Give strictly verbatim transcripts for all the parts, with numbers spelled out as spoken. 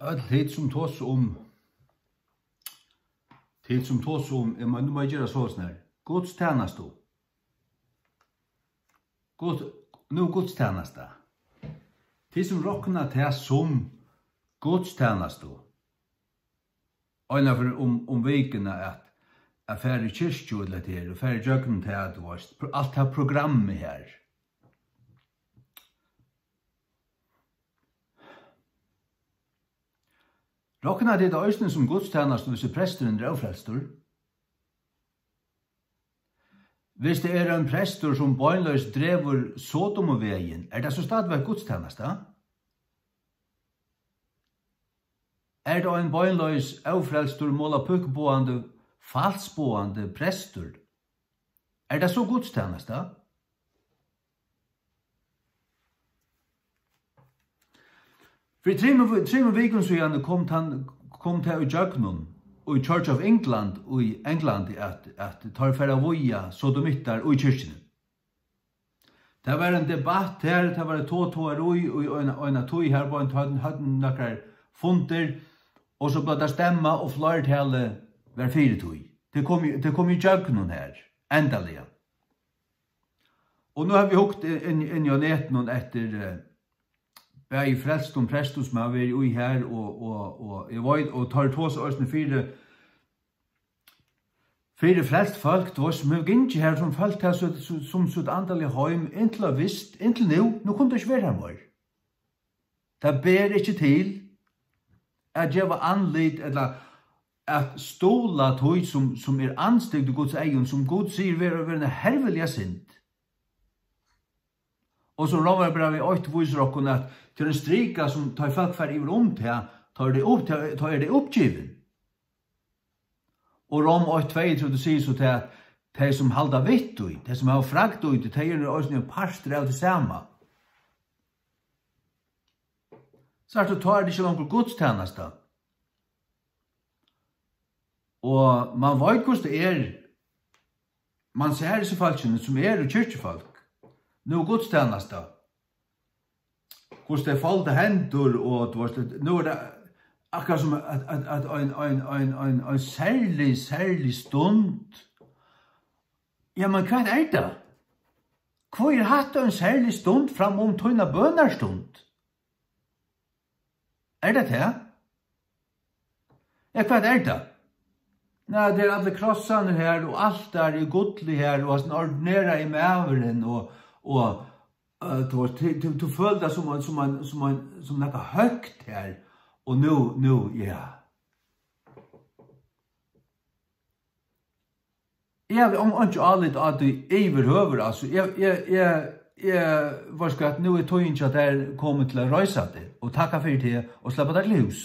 Øll tit sum tosa um, tit sum tosa um, eg má, nú má eg gera soleiðis her. Gudstænastu. Gud, nú gudstænasta. Tit sum rokna tað sum gudstænastu. Eina ferð um, um vikuna at, at fara í kirkju ella hetta her, og fara ígjøgnum tað, tú veist, pr-, alt tað programmið her. Rokna tit tað eisini sum gudstænastu, hvis presturin er ófrelstur? Hvis tað er ein prestur, sum beinleiðis dregur Sodomuvegin, er tað so stadigvæk gudstænasta? Er tað ein beinleiðis ófrelstur, molapukkboðandi, falskboðandi prestur? Er tað so gudstænasta? Fyri trimum, trimum vikum síðani kom tann, kom tað ígjøgnum í Church of England í Englandi, at, at teir fara at vígja sodomittar í kirkjuni. Tað var ein debatt her, tað var eitt to-, togarí í eina, eina tíð her, beint høvdu, høvdu nakrar fundir, og so bleiv tað stemmað, og fleirtalið var fyri tí. Tað kom í, tað kom ígjøgnum her, endaliga. Og nú hava vit hugt inn, inn á netinum eftir, eh, bæði frelstum prestum, sum hava verið í her, og, og, og eg veit, og teir tosa eisini fyri, fyri frelst fólk, tú veist, sum hevur gingið her sum fólk, tað sum, sum, sum sítt andaliga heim, inntil vist, inntil nú, nú kunnu tey ikki vera her meir. Tað ber ikki til at geva andlit ella at stuðla tí, sum, sum er andstygt í Guds eygum, sum Gud sigur vera, vera eina herviliga synd. Og sum Rómbrævið eitt vísir okkum, at tað er ein strika, sum tá ið fólk fara yvir um tað, tá er tað upp-, tá, tá er tað uppgivið. Og Rom eitt tveyogtretivu sigur so tað, at tey, sum halda við tí, tey, sum hava fragd í tí, tey eru eisini ein partur av tí sama. Sært tú, tá er tað ikki longur gudstænasta. Og man veit, hvussu tað er. Man sær hesi fólkini, sum eru kirkjufólk. Nú gudstænasta. Hvussu tey folda hendur, og, tú veist, nú er tað akkurát sum at, at, at ein, ein, ein, ein, ein serlig, serlig stund. Ja, men hvat er tað? Hví er hatta ein serlig stund fram um tína bønarstund? Er tað tað? Ja, hvat er tað? Nei, tað eru allir krossarnir her, og alt er í gulli her, og hasin ordineraði maðurin, og, og, eh, tú, tú, tú, tú følir tað sum ein, sum ein, sum ein, sum nakað høgt her, og nú, nú, ja. Eg havi ein-, einki álit á tí yvirhøvur, altso, eg, eg, eg, eg, veitst hvat, nú er tíðin hjá tær komin til at reisa teg, og takka fyri teg, og sleppa tær til hús.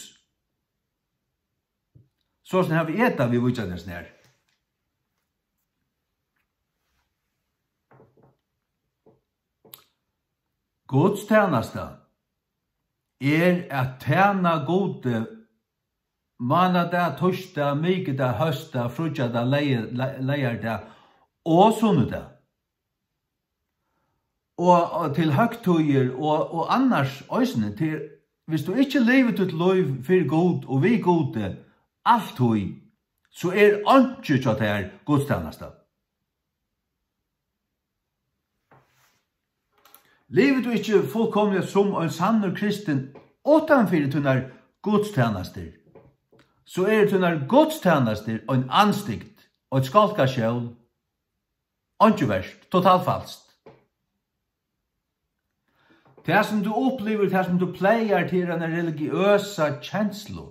So sum havi eg tað við víkjandi her. Gudstænasta er at tæna Gudi mánadag, týsdag, mikudag, hósdag, fríggjadag, leyg-, le-, leygardag og sunnudag. Og, og til høgtíðir og, og annars eisini, til, hvis tú ikki livir títt lív fyri Gud og við Gudi altíð, so er einki hjá tær gudstænasta. Livir tú ikki fullkomiliga sum ein sannur kristin uttan fyri tínar gudstænastur, so eru tínar gudstænastur ein andstygd, eitt skálkaskjól, einki vert, totalt falskt. Tað, sum tú upplivir, tað, sum tú plagar, tað er eina religiøsa kenslu.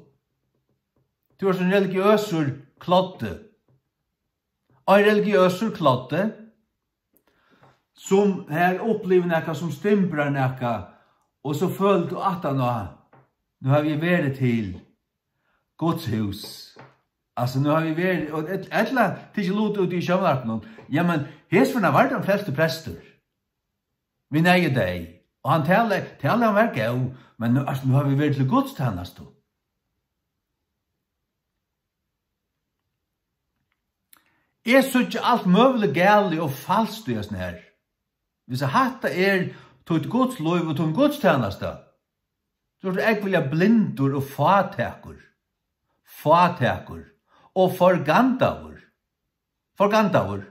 Tú ert ein religiøsur kloddi. Ein religiøsur kloddi, sum her upplivir nakað, sum stimbrar nakað, og so følir tú aftan á, nú havi eg verið til Guds hús. Altso, nú havi eg verið, og ell-, ella tikið lut út í sjónvarpinum. Jamen, hesvegna var tað ein frelstur prestur. Við neyðardegi. Og hann talaði, talaði, hann var góð, men nú, altso, nú havi eg verið til gudstænastu. Eg síggi alt møguligt galið og falskt í hesum her. Hvis at hatta er títt gudslív og tín gudstænasta, So ert tú ógvuliga blindur og fátækur. Fátækur og forgandaður. Forgandaður.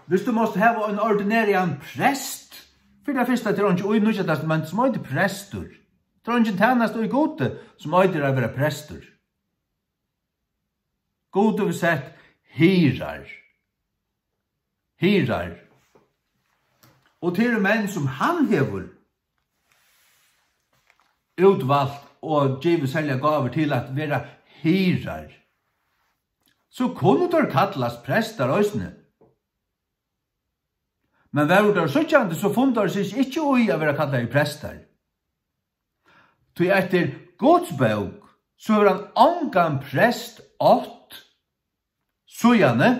Viss tú mást hava ein ordinerian prest, fyri tað fyrsta, tað er eingin í Nýggja Testamentinum, sum eitur prestur. Tað er eingin tænasta í Gudi, sum eitur at vera prestur. Gud hevur sett hirðar. Hirðar. Og tað eru menn, sum hann hevur útvalt og givið serligar gávur til at vera hirðar. So kunnu teir kallast prestar eisini. Men vóru teir síggjandi, so funnu teir seg ikki í at vera kallaðir prestar. Tí eftir Guds bók, so hevur hann ongan prest átt, síðani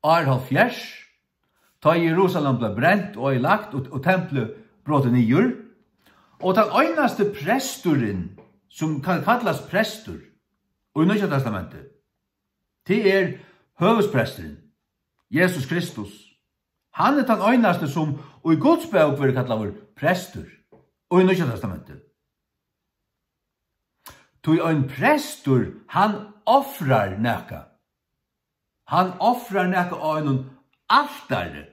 ár hálvfjerðs, tá Jerusalem bleiv brent og oyðilagt og, og templið brotið niður, og tann einasti presturin, sum kann kallast prestur í Nýggja Testamenti, tað er høvuðspresturin, Jesus Kristus. Hann er tann einasti, sum í Guds bók verður kallaður prestur í Nýggja Testamenti. Tí ein prestur, hann ofrar nakað. Hann ofrar nakað á einum altari.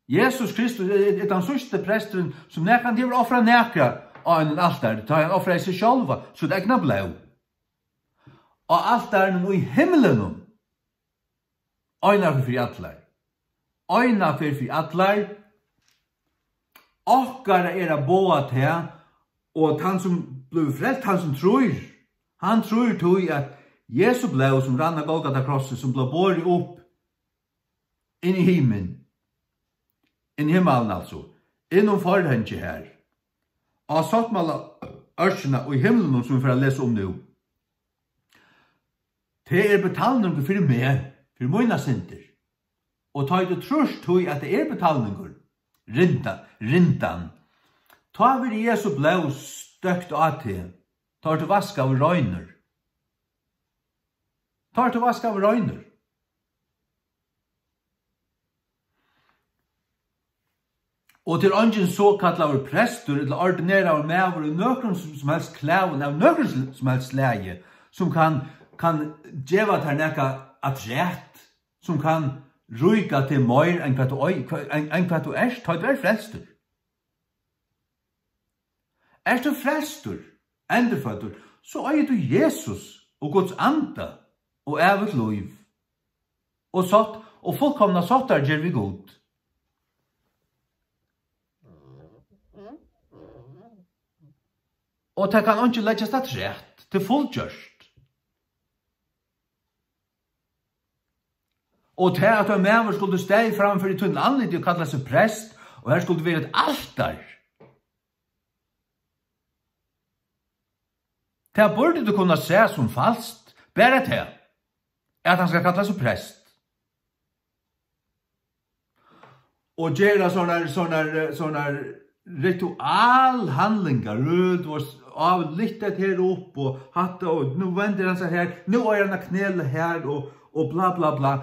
Jesus Kristus er, er, er tann síðsti presturin, sum nakrantíð hevur ofrað nakað á einum altari, tá hann ofraði seg sjálvan, sítt egna blóð. Á altarinum í himlinum. Eina ferð fyri allar. Eina ferð fyri allar. Okkara er at boða tað, og tann sum blívur frelst, hann sum trýr, hann trýr tí, at Jesu blóð, sum rann á Golgata krossi, sum bleiv borið upp inn í himin, inn í himmalin, altso, inn um forhangið har, á sáttmála ørkina í himlunum, sum vit fara at lesa um nú. Tað er betalningur fyri meg, fyri mínar syndir. Og tá ið tú trýrt tí, at tað er betalningur, rinda-, rindan, tá verður Jesu blóð støkt á teg, tá ert tú vaskaður reinur. Tá ert tú vaskaður reinur. Og tað er eingin sokallaður prestur ella ordineraður maður í nøkrum sum, sum helst klæðum av nøkrum sum, sum helst slagi, sum kann, kann geva tær nakað afturat, sum kann ríka teg meir enn hvat tú ei-, hva-, enn, enn hvat tú ert, tá tú ert frelstur. Ert tú frelstur, endurføddur, so eigur tú Jesus og Guds anda og ævigt lív og sátt og fullkomna sáttargerð við Gud. Og tað kann einki leggjast afturat, tað er fullgjørt. Og tað, at ein maður skuldi staðið framfyri tínum andliti og kallað seg prest, og har skuldi verið eitt altar, tað burdi tú kunnað sæð sum falskt, bara tað, at hann skal kalla seg prest. Og gera sonar, sonar, sonar ritualhandlingar, røð, og á, lyfta hetta her upp, og hatta, og nú vendir hann sær her, nú eigur hann at knela her, og, og bla, bla, bla.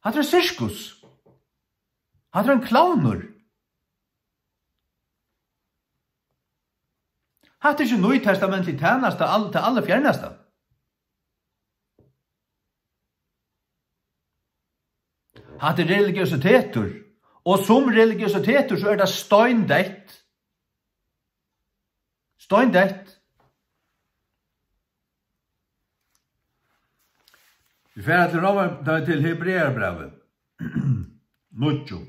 Hatta er sirkus. Hatta er ein klovnur. Hatta er ikki nýtestamentlig tænasta, all-, tað allarfjarnasta. Hatta er religiositetur. Og sum religiositetur, so er tað steindeytt. Steindeytt. Vit fara til Rómar-, nei, til Hebrearabrævið. Níggju.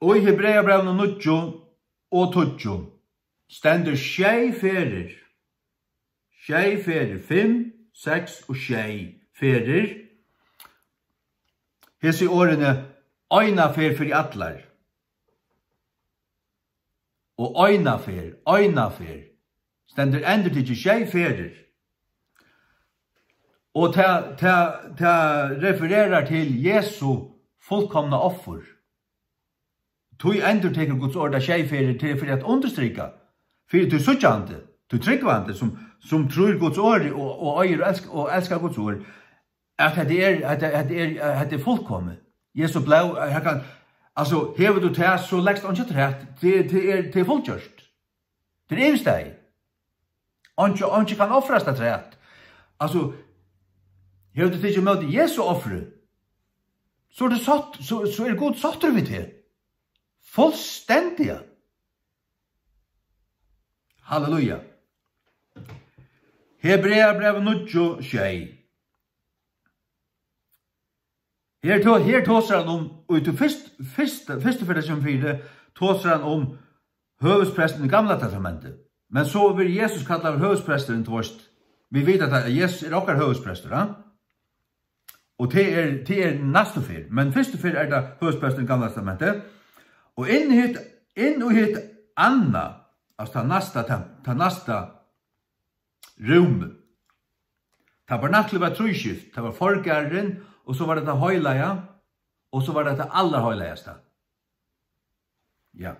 Og í Hebrearabrævinum níggju og tíggju stendur sjey ferðir, sjey ferðir, fimm, seks og sjey ferðir, hesi orðini: eina ferð fyri allar. Og eina ferð, eina ferð, stendur endurtikið sjey ferðir. Og tað, tað, tað refererar til Jesu fullkomna offur. Tí endurtekur Guds orð tað sjey ferðir, til fyri at undirstrika, fyri tí síggjandi, tí trúgvandi, sum, sum trýr Guds orði og, og eigur og elsk-, og elskar Guds orð, at hetta er, hetta, hetta er, hetta er fullkomið. Jesu blóð, eh, her kann, altso, hevur tú tað, so legst einki afturat. Tað, tað er, tað er fullgjørt. Tað er yvirstaðið. Einki, einki kann ofrast afturat. Altso, hevur tú tikið ímóti Jesu ofri, so er tað sátt, so, so er Gud sáttur við teg. Fullstendiga. Halleluja. Hebrearabrævið níggju sjey. Her to-, her tosar hann um, og í tí fyrst-, fyrst-, fyrstu ferð sum fyri, tosar hann um høvuðsprestin í Gamla Testamenti. Men so verður Jesus kallaður høvuðspresturin, tú veist. Vit vita at Jesus er okkara høvuðsprestur, ha? Og tað er, tað er næstu ferð. Men fyrstu ferð er tað høvuðspresturin í Gamla Testamenti. Og inn í hitt, inn í hitt annað, altso tað næsta tem-, tað næsta rúmið. Tabernaklið var trískipt. Tað var forgarðurin, og so var tað tað heilaga, og so var tað tað allarheilagasta. Ja.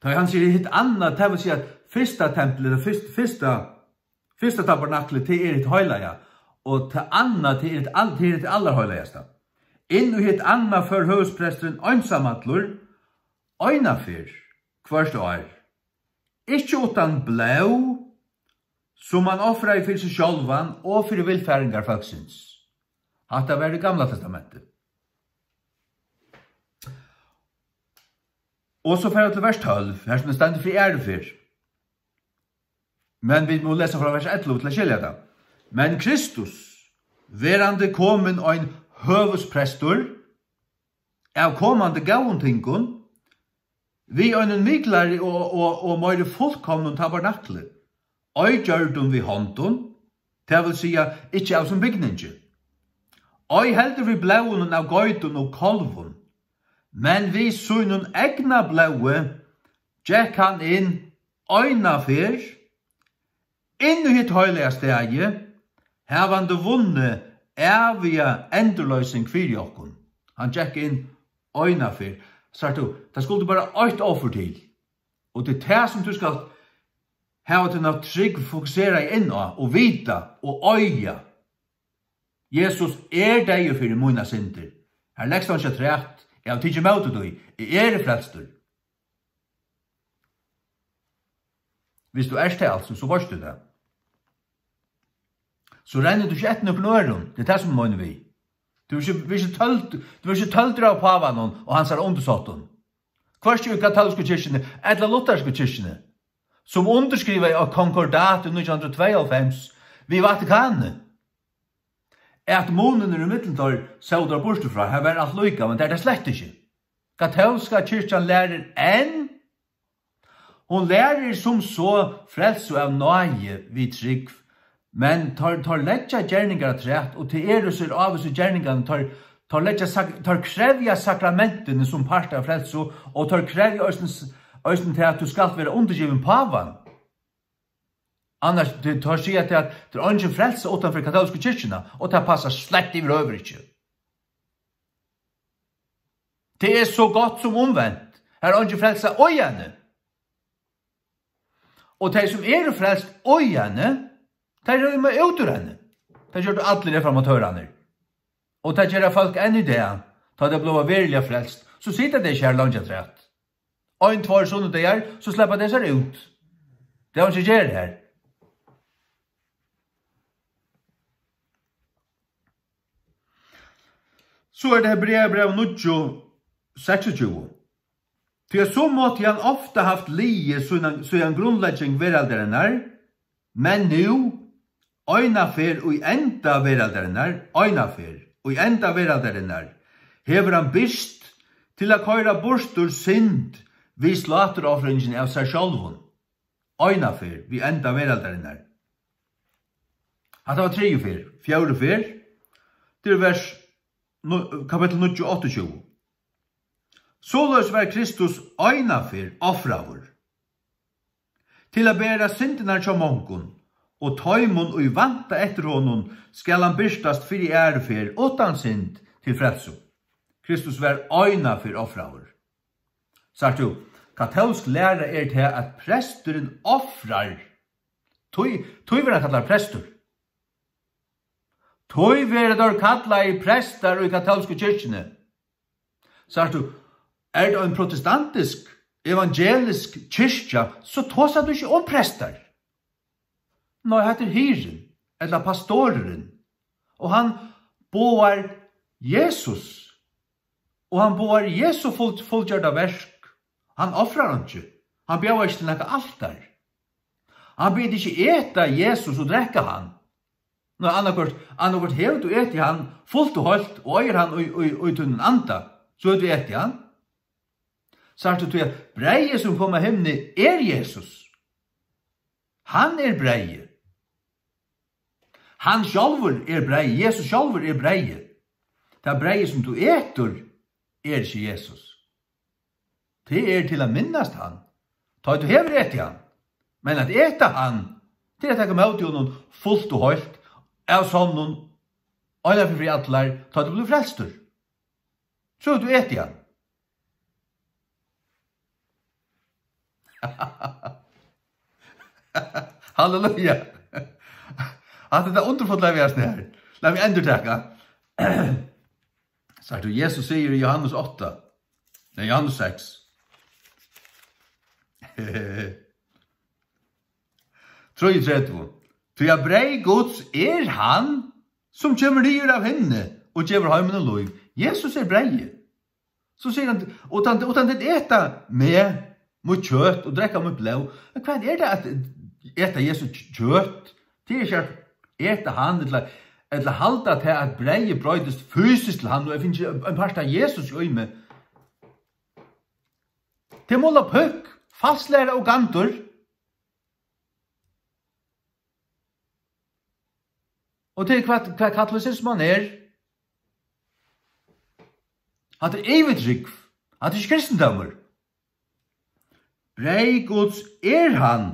Tá hann sigur hitt annað, tað vil siga, fyrsta templið, fyrst-, fyrsta, fyrsta tabernaklið, tað er hitt heilaga, og tað annað, tað er hitt all-, tað er hitt allarheilagasta. Inn í hitt annað fór høvuðspresturin einsamallur, eina ferð hvørt ár, ikki uttan blóð, sum hann ofraði fyri seg sjálvan og fyri villfaringar fólksins. Hatta var í Gamla Testamenti. Og so fara vit til vers tólv, her sum tað stendur fyri aðru ferð. Men vit mugu lesa frá vers ellivu til at skilja tað. Men Kristus, verandi komin ein høvuðsprestur, av komandi góðum tingum, við einum miklari og, og, og meiri fullkomnum tabernakli, ei gjørdum við hondum, tað vil siga, ikki av sum bygningi, ei heldur við blóðinum av geitum og kálvum, men við sínum egna blóði gekk hann inn eina ferð inn í hitt heilaga staðið, havandi vunnið æviga endurloysing fyri okkum. Hann gekk inn eina ferð. Sært tú, tað skuldi bara eitt offer til. Og tað er tað sum tú skalt hava tína trúgv fokuseraða inn á og vita og eiga. Jesus er deyður fyri mínar syndir. Har legst hann ikki afturat. Eg havi tikið ímóti tí. Eg eri frelstur. Viss tú ert tað, altso, so veitst tú tað. So rennur tú ikki eftir nøkrum øðrum. Tað er tað, sum eg meini við. Tú verður ikki, verður ikki tøld-, tú verður ikki tøldur av pávanum og hansara undirsáttum. Hvørki í katólsku kirkjuni ella luthersku kirkjuni, sum undirskrivaði á konkordat í nítjan hundrað og tveyoghálvfems við Vatikanið, at munin er ímillum teir, sóu teir burtur frá. Har var alt líka, men tað er tað slett ikki. Katólska kirkjan lærir enn, hon lærir sum so frelsu av náði við trúgv, men teir, teir leggja gerningar afturat, og tað eru so ávísu gerningarnar, teir, teir leggja sak-, teir krevja sakramentini sum part av frelsu, og teir krevja eisini s-, eisini tað, at tú skalt vera undirgivin pávan. Annars, tað, teir siga tað, at tað er eingin frelsa uttan fyri katólsku kirkjuna, og tað passar slett yvirhøvur ikki. Tað er so gott sum umvent. Har er eingin frelsa í henni. Og tey, sum eru frelst í henni, tey rýma út úr henni. Tað gjørdu allir reformatørarnir. Og tað gera fólk enn í dag, tá tey blíva veruliga frelst. So sita tey ikki har leingi afturat. Ein, tveir sunnudagar, so sleppa tey sær út. Tað er einki at gera har. So er tað Hebrearabræv níggju, seksogtjúgu. Tí at so mátti hann ofta havt ligið síðan, síðan grundlegging veraldarinnar, men nú, eina ferð í enda veraldarinnar, eina ferð í enda veraldarinnar, hevur hann birst til at koyra burtur synd við sláturoffringini av sær sjálvum. Eina ferð við enda veraldarinnar. Hatta var triðju ferð. Fjórðu ferð, tað er vers, nu-, kapittul níggju, áttaogtjúgu. Soleiðis var Kristus eina ferð ofraður til at bera syndirnar hjá mongum, og teimum, ið vænta eftir honum, skal hann birtast fyri aðru ferð uttan synd til frelsu. Kristus var eina ferð ofraður. Sært tú, katólsk læra er tað, at presturin ofrar. Tí, tí verður hann kallaður prestur. Tí verða teir kallaðir prestar í katólsku kirkjuni. Sært tú, er tað ein protestantisk, evangelisk kirkja, so tosar tú ikki um prestar. Nei, hetta er hirðin, ella pastorurin. Og hann boðar Jesus. Og hann boðar Jesu full-, fullgjørda verk. Hann ofrar einki. Hann bjóðar ikki til nakað altar. Hann biður ikki eta Jesus og drekka hann. Nei, annaðhvørt, annaðhvørt hevur tú etið hann fult og heilt og eigur hann í, í, í tínum anda, so hevur tú etið hann. Sært tú, tí at breyðið, sum kom av himni, er Jesus. Hann er breyðið. Hann sjálvur er breyðið. Jesus sjálvur er breyðið. Tað breyðið, sum tú etur, er ikki Jesus. Tað er til at minnast hann, tá tú hevur etið hann. Men at eta hann, tað er at taka ímóti honum fult og heilt, av sonnum, eina ferð fyri allar, tá tú blívur frelstur. So hevur tú etið hann. Halleluja. Hatta er tað undurfulla við hasum her. Lat meg endurtaka. Sært tú, Jesus sigur í Johannes átta, nei, Johannes seks. Trýogtretivu. Tí at breyð Guds er hann, sum kemur niður av himni og gevur heiminum lív. Jesus er breyðið. So sigur hann, uttan, uttan tit eta meg, mítt kjøt og drekka mítt blóð. Men hvat er tað at eta Jesu kjøt? Tað er ikki at eta hann, ella, ella halda tað at breyðið broytist fysiskt til hann, og eg fingi ein part av Jesus í meg. Tað er mulla pøkk, falsklæra og gandur. Og tað er hvat, hvat katolisisman er. Hatta er yvirtrúgv. Hatta er ikki kristindómur. Breyð Guds er hann,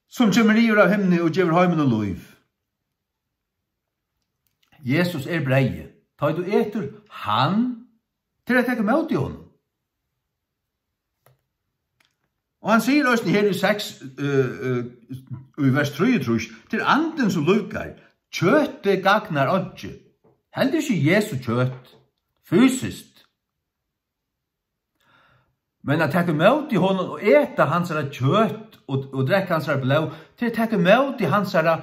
sum kemur niður av himni og gevur heiminum lív. Jesus er breyðið. Tá ið tú etur hann, tað er at taka ímóti honum. Og hann sigur eisini her í seks, eh, eh, í vers trýogtrýss, tað er andin sum lívgar, kjøtið gagnar einki. Heldur ikki Jesu kjøt, fysiskt. Men at taka ímóti honum og eta hansara kjøt og, og drekka hansara blóð, tað er at taka ímóti hansara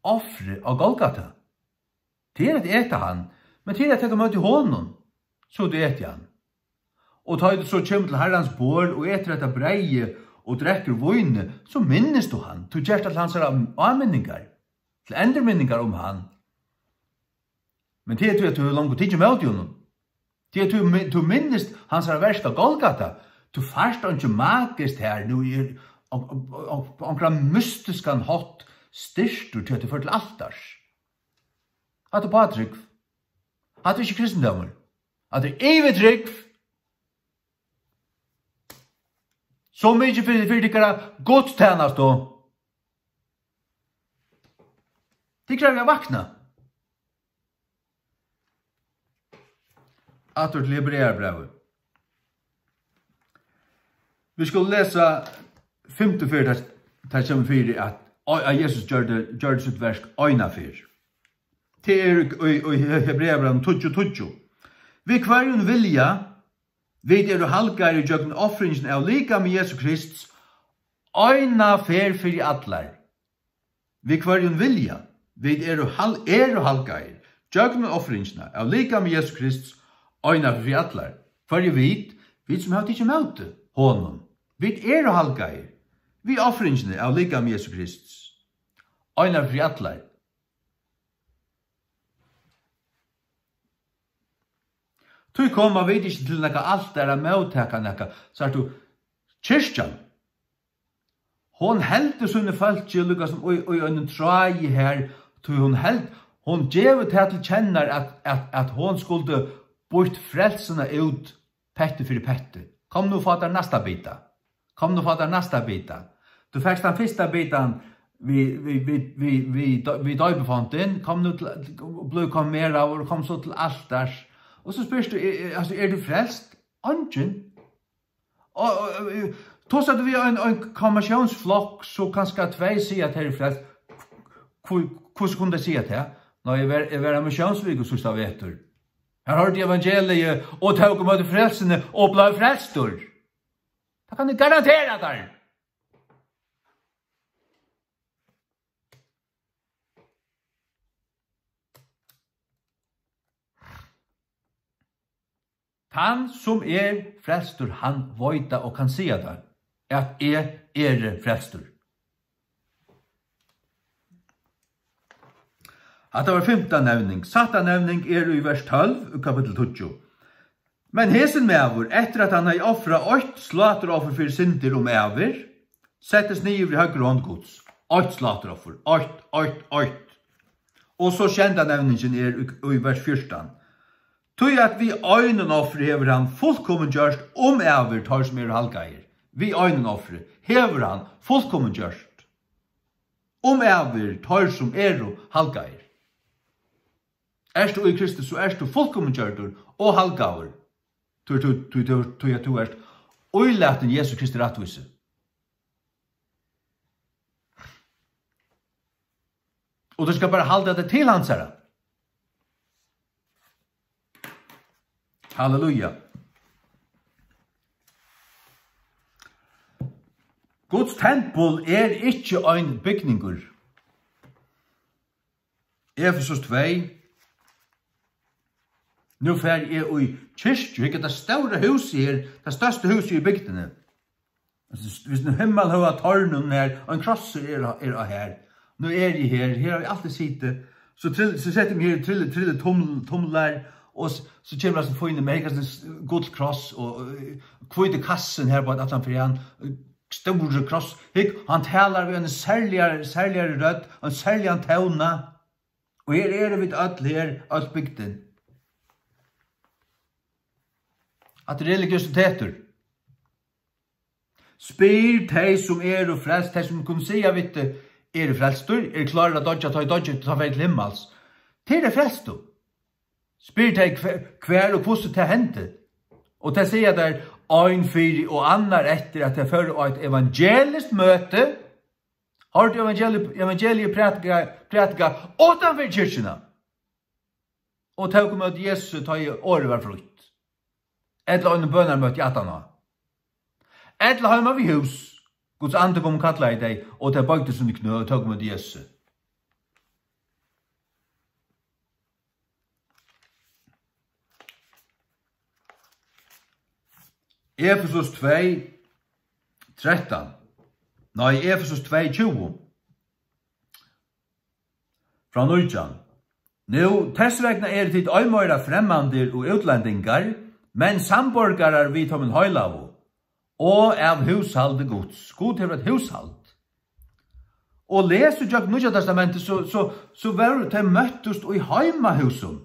ofri á Golgata. Tað er at eta hann, men tað er at taka ímóti honum, so tú etur hann. Og tá ið tú so kemur til Harrans borð og etur hetta breyðið og drekkur vínið, so minnist tú hann. Tú gert tað til hansara áminningar, til endurminningar um hann. Men tað er tí, at tú hevur longu tikið ímóti honum. Tí at tú mi-, tú minnist hansara verk á Golgata. Tú fært einki magiskt her, nú er á, á, á, á onkran mystiskan hátt styrktur til at tú fer til altars. Hatta er bágtrúgv. Hatta er ikki kristindómur. Hatta er yvirtrúgv. So mikið fyri, fyri tykkara gudstænastu. Tit krevja at vakna. Aftur til Hebrearabrævið. Vit skulu lesa fimtu ferð, tað, tað kemur fyri, at, at Jesus gjørdi, gjørdi sítt verk eina ferð. Tað er í, í, í Hebrearabrævinum tíggju tíggju. Við hvørjum vilja, vit eru halgaðir gjøgnum ofringina av likami Jesu Krists, eina ferð fyri allar. Við hvørjum vilja, vit eru hal-, eru halgaðir, gjøgnum ofringina av likami Jesu Krists, eina ferð fyri allar. Hvørji vit? Vit sum hava tikið ímóti honum. Vit eru halgaðir við ofringini av likami Jesu Krists, eina ferð fyri allar. Tí koma vit ikki til nakað altar at móttaka nakað, sært tú, kirkjan. Hon heldur síni fólki líka sum í, í einum tráði her, tí hon held, hon gevur tað til kennar, at, at, at hon skuldi býtt frelsuna út petti fyri petti. Kom nú, fá tær næsta bita. Kom nú, fá tær næsta bita. Tú fekst tann fyrsta bitan við, við, við, við, við, við doypifontin, kom nú til, blív konfirmeraður, kom so til altars. Og so spyrst tú, er, er, altso, er tú frelst? Eingin. Og, og, og, Tosaði tú við ein, ein konfirmatiónsflokk, so kanska tvey siga, at tey eru frelst. Hví, hvussu kunnu tey siga tað? Nei, eg var, eg var á missiónsviku síðsta vetur. Har hoyrdi eg evangeliið og tók ímóti frelsuni og bleiv frelstur. Tað kann eg garantera tær. Tann, sum er frelstur, hann veit tað og kann siga tað, at eg eri frelstur. Hatta var fimta nevning. Sætta nevning er í vers tólv í kapittul tíggju. Men hesin maður, eftir at hann hevði ofrað eitt sláturoffur fyri syndir um ævir, settist niður við høgru hond Guds. Eitt sláturoffur, eitt, eitt, eitt. Og so sjeynda nevningin er í, í vers fjúrtan. Tí at við einum offri hevur hann fullkomin gjørt um ævir teir, sum eru halgaðir. Við einum offri hevur hann fullkomin gjørt um ævir teir, sum eru halgaðir. Ert tú í Kristus, so ert tú fullkomin gjørdur og halgaður. Tí, tí, tí, tí, tí at tú ert ílatin Jesu Kristi rættvísi. Og tú skal bara halda teg til hansara. Halleluja. Guds tempul er ikki ein bygningur. Efesus tvey. Nú fari eg í kirkju, hygg, tað stóra húsið her, tað størsta húsið í bygdini. Altso, við himmalhøga tårninum her, ein krossur er á, er á her. Nú eri eg her, her havi eg altíð sitið. So trill-, so setti eg meg her, trilli, trilli tuml-, tumlar, og s-, so kemur hasin fíni, men her er hasin s-, gullkross, og, og, hvíti kassin her, bara allan fyri hann, stóri kross. Hygg, hann talar við eini serligari, serligari rødd, ein serligan tóna. Og her eru vit øll her, øll bygdin. At religiøsitetur. Spyr tey, sum eru frelst, tey, sum kunnu siga við teg, eru frelstur, eru klárir at doyggja, tá ið doyggja, tá fara til himmals. Tey eru frelst, tú. Spyr tey, hvar, hvar og hvussu tað hendi. Og tey siga tær, ein fyri og annar eftir, at tey fóru á eitt evangeliskt møti, hoyrdu evangeli-, evangeliið prædika, prædika uttan fyri kirkjuna. Og tóku ímóti Jesusi, tá ið orðið var frítt. Ella einum bønarmøti aftaná. Ella heima við hús. Guds andi kom og kallaði tey, og tey boygdu síni knø og tóku ímóti Jesusi. Efesus tvey, trettan. Nei, Efesus tvey, tjúgu. Frá nítjan. Nú, tess vegna eru tit ei meira fremmandir og útlendingar, men samborgarar við teimum heilagu, og av húshaldi Guds. Gud hevur eitt húshald. Og les ígjøgnum Nýggja Testamentið, so, so, so vóru tey møttust í heimahúsum.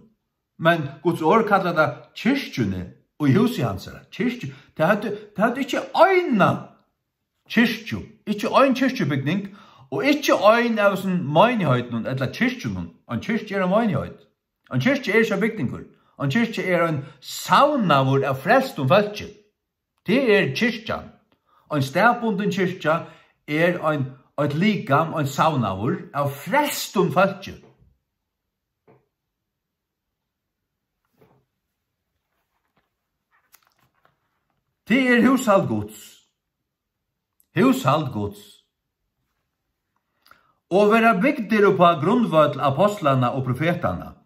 Men Guds orð kallar tað kirkjuni og húsi hansara. Kirkju, tey høvdu, tey høvdu ikki eina kirkju, ikki ein kirkjubygning og ikki ein av hesum meinigheitunum ella kirkjunum. Ein kirkja er ein meinigheit. Ein kirkja er ikki ein bygningur. Ein kirkja er ein savnaður av frelstum fólki. Tað er kirkjan. Ein staðbundin kirkja er ein, eitt likam, ein savnaður av frelstum fólki. Tað er húshald Guds. Húshald Guds. Og vera bygdir upp á grundvøll apostlanna og profetanna.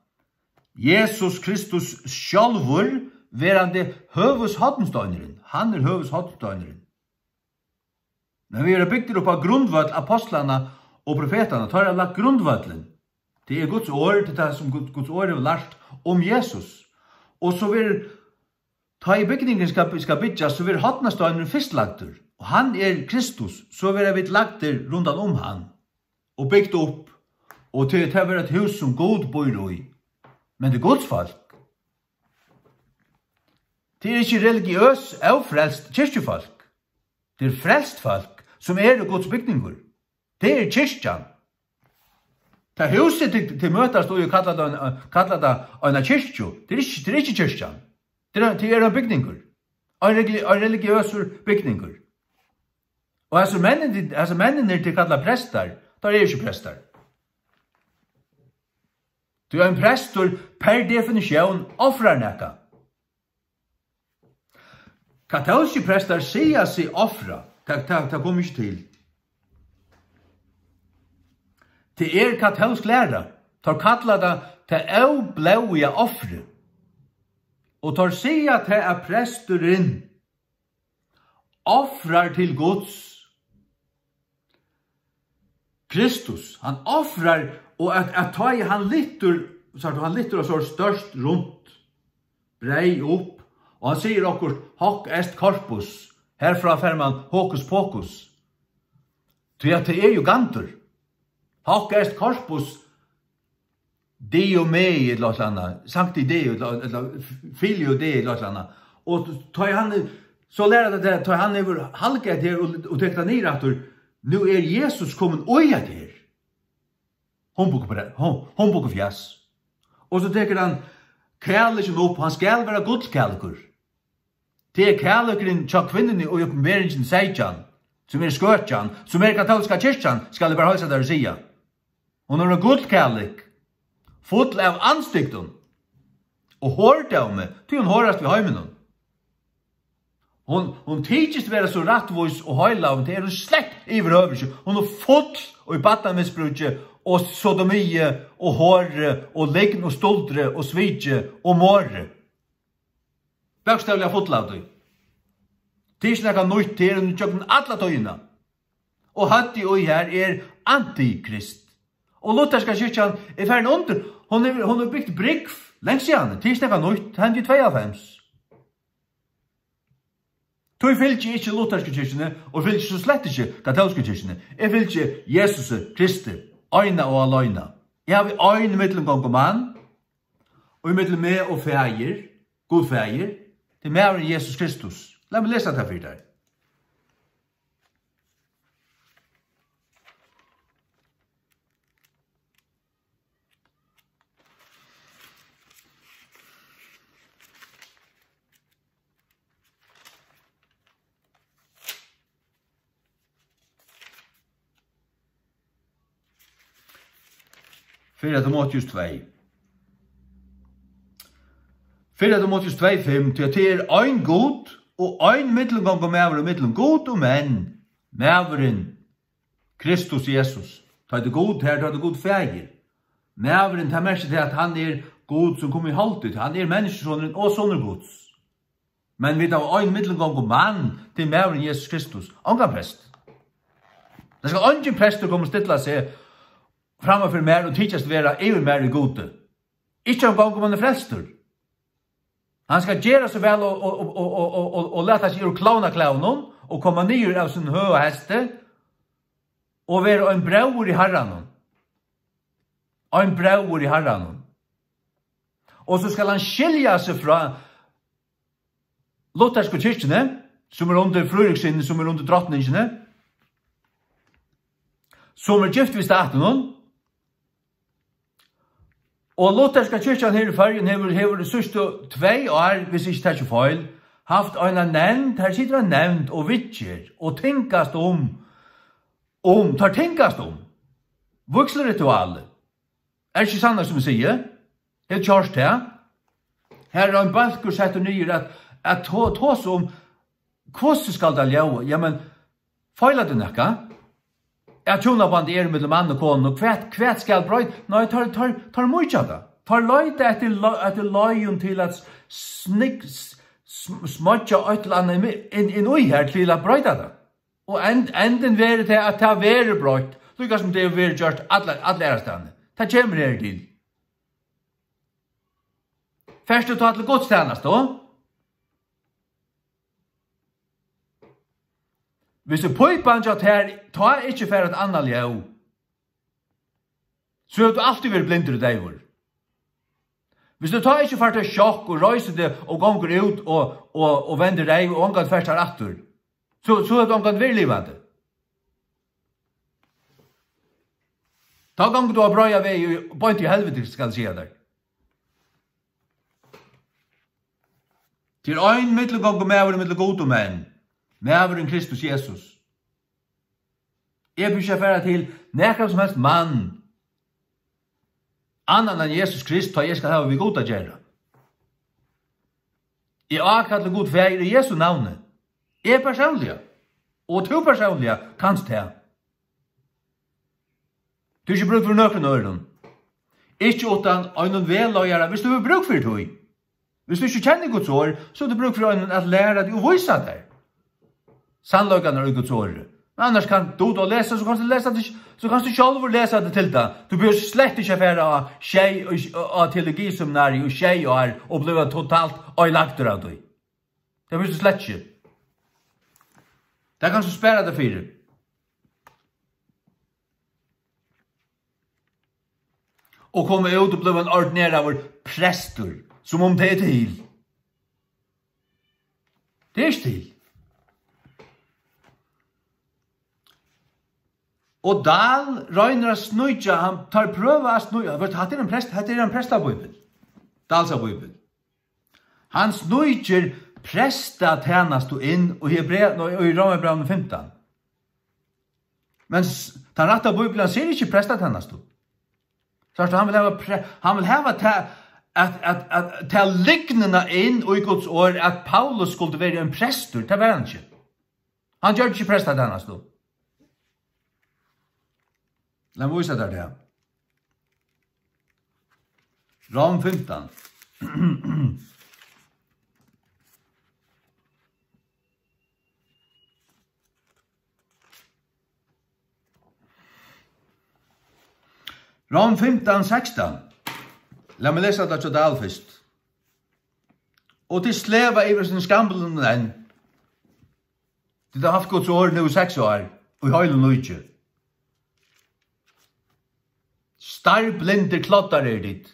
Jesus Kristus sjálvur verandi høvuðshornsteinurin. Hann er høvuðshornsteinurin. Men vit eru bygdir upp á grundvøll apostlanna og profetanna. Teir hava lagt grundvøllin. Tað er Guds orð, tað er tað, sum Gud, Guds orð hevur lært um Jesus. Og so verður, tá ið bygningurin skal, skal byggjast, so verður hornasteinurin fyrst lagdur. Og hann er Kristus, so verða vit lagdir rundan um hann og bygt upp. Og til tað verður eitt hús, sum Gud býr í. Men tað er Guds fólk. Tað er ikki religiøs, ófrelst kirkjufólk. Tað er frelst fólk, sum eru Guds bygningur. Tað er kirkjan. Tað húsið, tit, tit møtast í og kalla tað ein, kalla tað eina kirkju. Tað er ikki, tað er ikki kirkjan. Tað er, tað er ein bygningur. Ein religi-, ein religiøsur bygningur. Og hasir menninir, hasir menninir, tit kalla prestar, teir eru ikki prestar. Tí ein prestur per definitión ofrar nakað. Katólskir prestar siga seg ofra. Tað, tað, tað kom ikki til. Tað er katólsk læra. Teir kalla tað tað óblóðiga ofrið. Og teir siga tað, at presturin ofrar til Guds. Kristus, hann ofrar, og at, at tá ið hann lyftir, sært tú, hann lyftir eitt so stórt, runt breyð upp, og hann sigur okkurt, "Hoc est corpus", herfrá fær mann hokus pokus. Tí at tað er jú gandur. "Hoc est corpus Deo mei", ella eitt ella annað, "Sancti Deo", ella, ella "Filio Dei", ella eitt ella annað. Og tá ið hann, so læra tey tað, tá ið hann hevur halgað her og, og tekur tað niður aftur, nú er Jesus komin í hetta her. Humbug og bre-, hum-, humbug og fjas. Og so tekur hann kalikin upp, hann skal vera gullkalikur. Tað er kalikurin hjá kvinnuni í Opinberingini seytjan, sum er skøkjan, sum er katólska kirkjan, skal eg bara heilsa tær og siga. Hon er ein gullkalik, full av andstygdum og hordómi, tí hon horast við heiminum. Hon, hon tykist vera so rættvís og heilagt, men tað er hon slett yvirhøvur ikki. Hon er full í barnamisbrúki og sodomi og hori og lygn og stuldri og sviki og mori. Bókstavliga full av tí. Tað er ikki nakað nýtt, tað er hon gjøgnum alla tíðina. Og høvdið í har er antikrist. Og lutherska kirkjan er farin undir. Hon hevur, hon hevur bygt brúgv langt síðani. Tað er ikki nakað nýtt. Tað hendi í tveyoghálvfems. Tí fylgi eg ikki luthersku kirkjuni og fylgi so slett ikki katólsku kirkjuni. Eg fylgi Jesusi Kristi, eina og aleina. Eg havi ein millumgongumann, og ímillum meg og Faðir, Gud Faðir, tað er maðurin Jesus Kristus. Lat meg lesa tað fyri tær. Fyrra Timoteus tvey. Fyrra Timoteus tvey fimm, tí at tað er ein Gud og ein millumgongumaður ímillum Gud og menn, maðurin Kristus Jesus. Tá er Gud her, tá er Gud Faðir. Maðurin, tað merkir tað, at hann er Gud, sum kom í holdið. Hann er Menniskjusonurin og Sonur Guds. Men vit hava ein millumgongumann, tað er maðurin Jesus Kristus. Ongan prest. Tað skal eingin prestur koma og stilla seg framman fyri mær og tykjast vera yvir mær í Gudi. Ikki eingong um hann er frelstur. Hann skal gera so væl og, og, og lata seg úr klovnaklæðunum og koma niður av sínum høga hesti og vera ein bróðir í Harranum. Ein bróðir í Harranum. Og so skal hann skilja seg frá luthersku kirkjuni, sum er undir Fríðrikssyni, sum er undir drotningini, sum er gift við statinum. Og lutherska kirkjan her í Føroyum hevur, hevur síðstu tvey ár, viss ikki taki feil, havt eina nevnd, her situr ein nevnd og viðger og tingast um, um, teir tingast um vígsluritualið. Er ikki sannleikt, sum eg sigi? Eg hoyrdi tað. Her er ein bólkur settur niður at, at to-, tosa um, hvussu skal tað ljóða? Jamen, feilar tað nakað? At hjúnabandið er millum mann og konu, hvat, hvat skal broyta? Nei, teir, teir, teir mýkja tað. Teir leita eftir lo-, eftir leiðum til at snig-, s-, sm-, smeiggja eitt ella annað inn, inn, inn í her til at broyta tað. Og end-, endin verður tað, at tað verður broytt, líka sum tað hevur verið gjørt allar, allar aðrar staðni. Tað kemur her til. Fert tú tá til gudstænastu? Hvis pípan hjá tær tá ikki fær eitt annað ljóð, so hevur tú altíð verið blindur og deyvur. Hvis tú tá ikki fært eitt sjokk og reisir teg og gongur út og, og, og vendir reyv og ongantíð fært har aftur, so, so hevur tú ongantíð verið livandi. Tá gongur tú á breiðan veg í, beint í helviti, skal eg siga tær. Tað er ein millumgongumaður millum Gud og menn, maðurin Kristus Jesus. Eg brúki ikki at fara til nakran sum helst mann, annan enn Jesus Krist, tá eg skal hava við Gud at gera. Eg ákalli Gud Faðir í Jesu navni. Eg persónliga, og tú persónliga, kanst tað. Tú hevur ikki brúk fyri nøkrum øðrum. Ikki uttan einum vegleiðara, viss tú hevur brúk fyri tí. Viss tú ikki kennir Guds orð, so hevur tú brúk fyri einum at læra teg og vísa tær sannleikarnar í Guds orði. Men annars kann tú, tú lesa, so kanst tú lesa tað, so kanst tú sjálvur lesa tað til tað. Tú behøvir slett ikki at fara á sjey, á teologiseminari í sjey ár og blíva totalt oyðilagdur av tí. Tað behøvir tú slett ikki. Tað kanst tú spara tað fyri. Og koma út og blíva ein ordineraður prestur, sum um tað er til. Tað er ikki til. Og Dahl roynir at sníkja, hann, teir prøva at sníkja, veitst, hatta er ein prest-, hatta er ein prestabíbel. Dahls bíbel. Hann sníkir prestatænastu inn í Hebrea-, nei, í Rómarbrævinum fimtan. Men s-, tann rætta Bíblian sigur ikki prestatænastu. Sært tú, hann vil hava pre-, hann vil hava ta, at, at, at, ta lygnina inn í Guds orð, at Paulus skuldi verið ein prestur, tað var hann ikki. Hann gjørdi ikki prestatænastu. Lat meg vísa tær tað. Rom fimtan. Rom fimtan, sekstan. Lat meg lesa tað hjá Dahl fyrst. Og tit sleva yvir sín skamblunum enn. Tit hava havt Guds orð nú í seks ár, í heilum líki. Starblindir kloddar eru tit.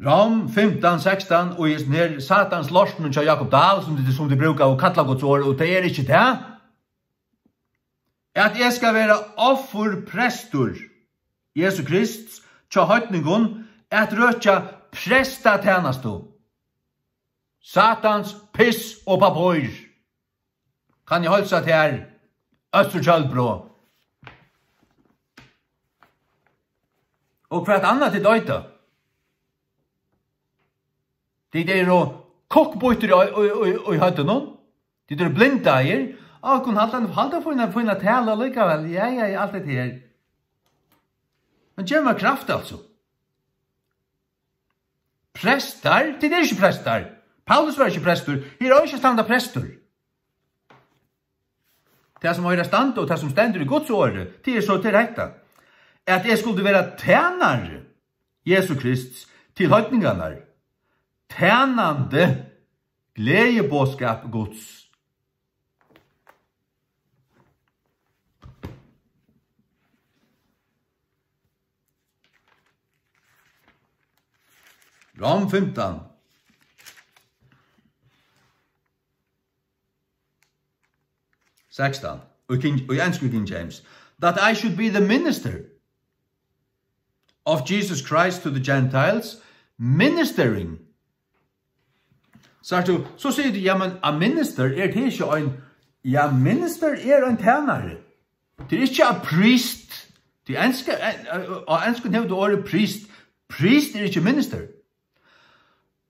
Rom fimtan, sekstan, og í hesum her Satans lortinum hjá Jakob Dahl, sum tit, sum tit brúka og kalla Guds orð, og tað er ikki tað. At eg skal vera offurprestur Jesu Krists hjá heidningum, at røkja prestatænastu. Satans piss og pappír. Kann eg heilsa tær, Østur Kjølbro? Og hvat annað tit eita? Tit eru kokkbýttir í, í, í, í høvdinum. Tit eru blindaðir. Á, kunnu halda, halda fína, fína talu allíkavæl. Ja, ja, ja, alt hetta her. Men gev mær kraft, altso. Prestar? Tit eru ikki prestar. Paulus var ikki prestur. Her er ikki standa prestur. Tað sum eigur at standa og tað sum stendur í Guds orði, tað er so til hetta, at eg skuldi vera tænari Jesu Krists til heidningarnar, tænandi gleðiboðskap Guds. Rom fimtan. Sekstan. Og King, og í ensku King James. That I should be the minister of Jesus Christ to the Gentiles, ministering. Sært tú, so sigur tú, ja, men a minister, er tað ikki ein, ja, minister er ein tænari. Tað er ikki a priest. Tað enska, eh, eh, á enskum hevur tú orðið priest. Priest er ikki minister.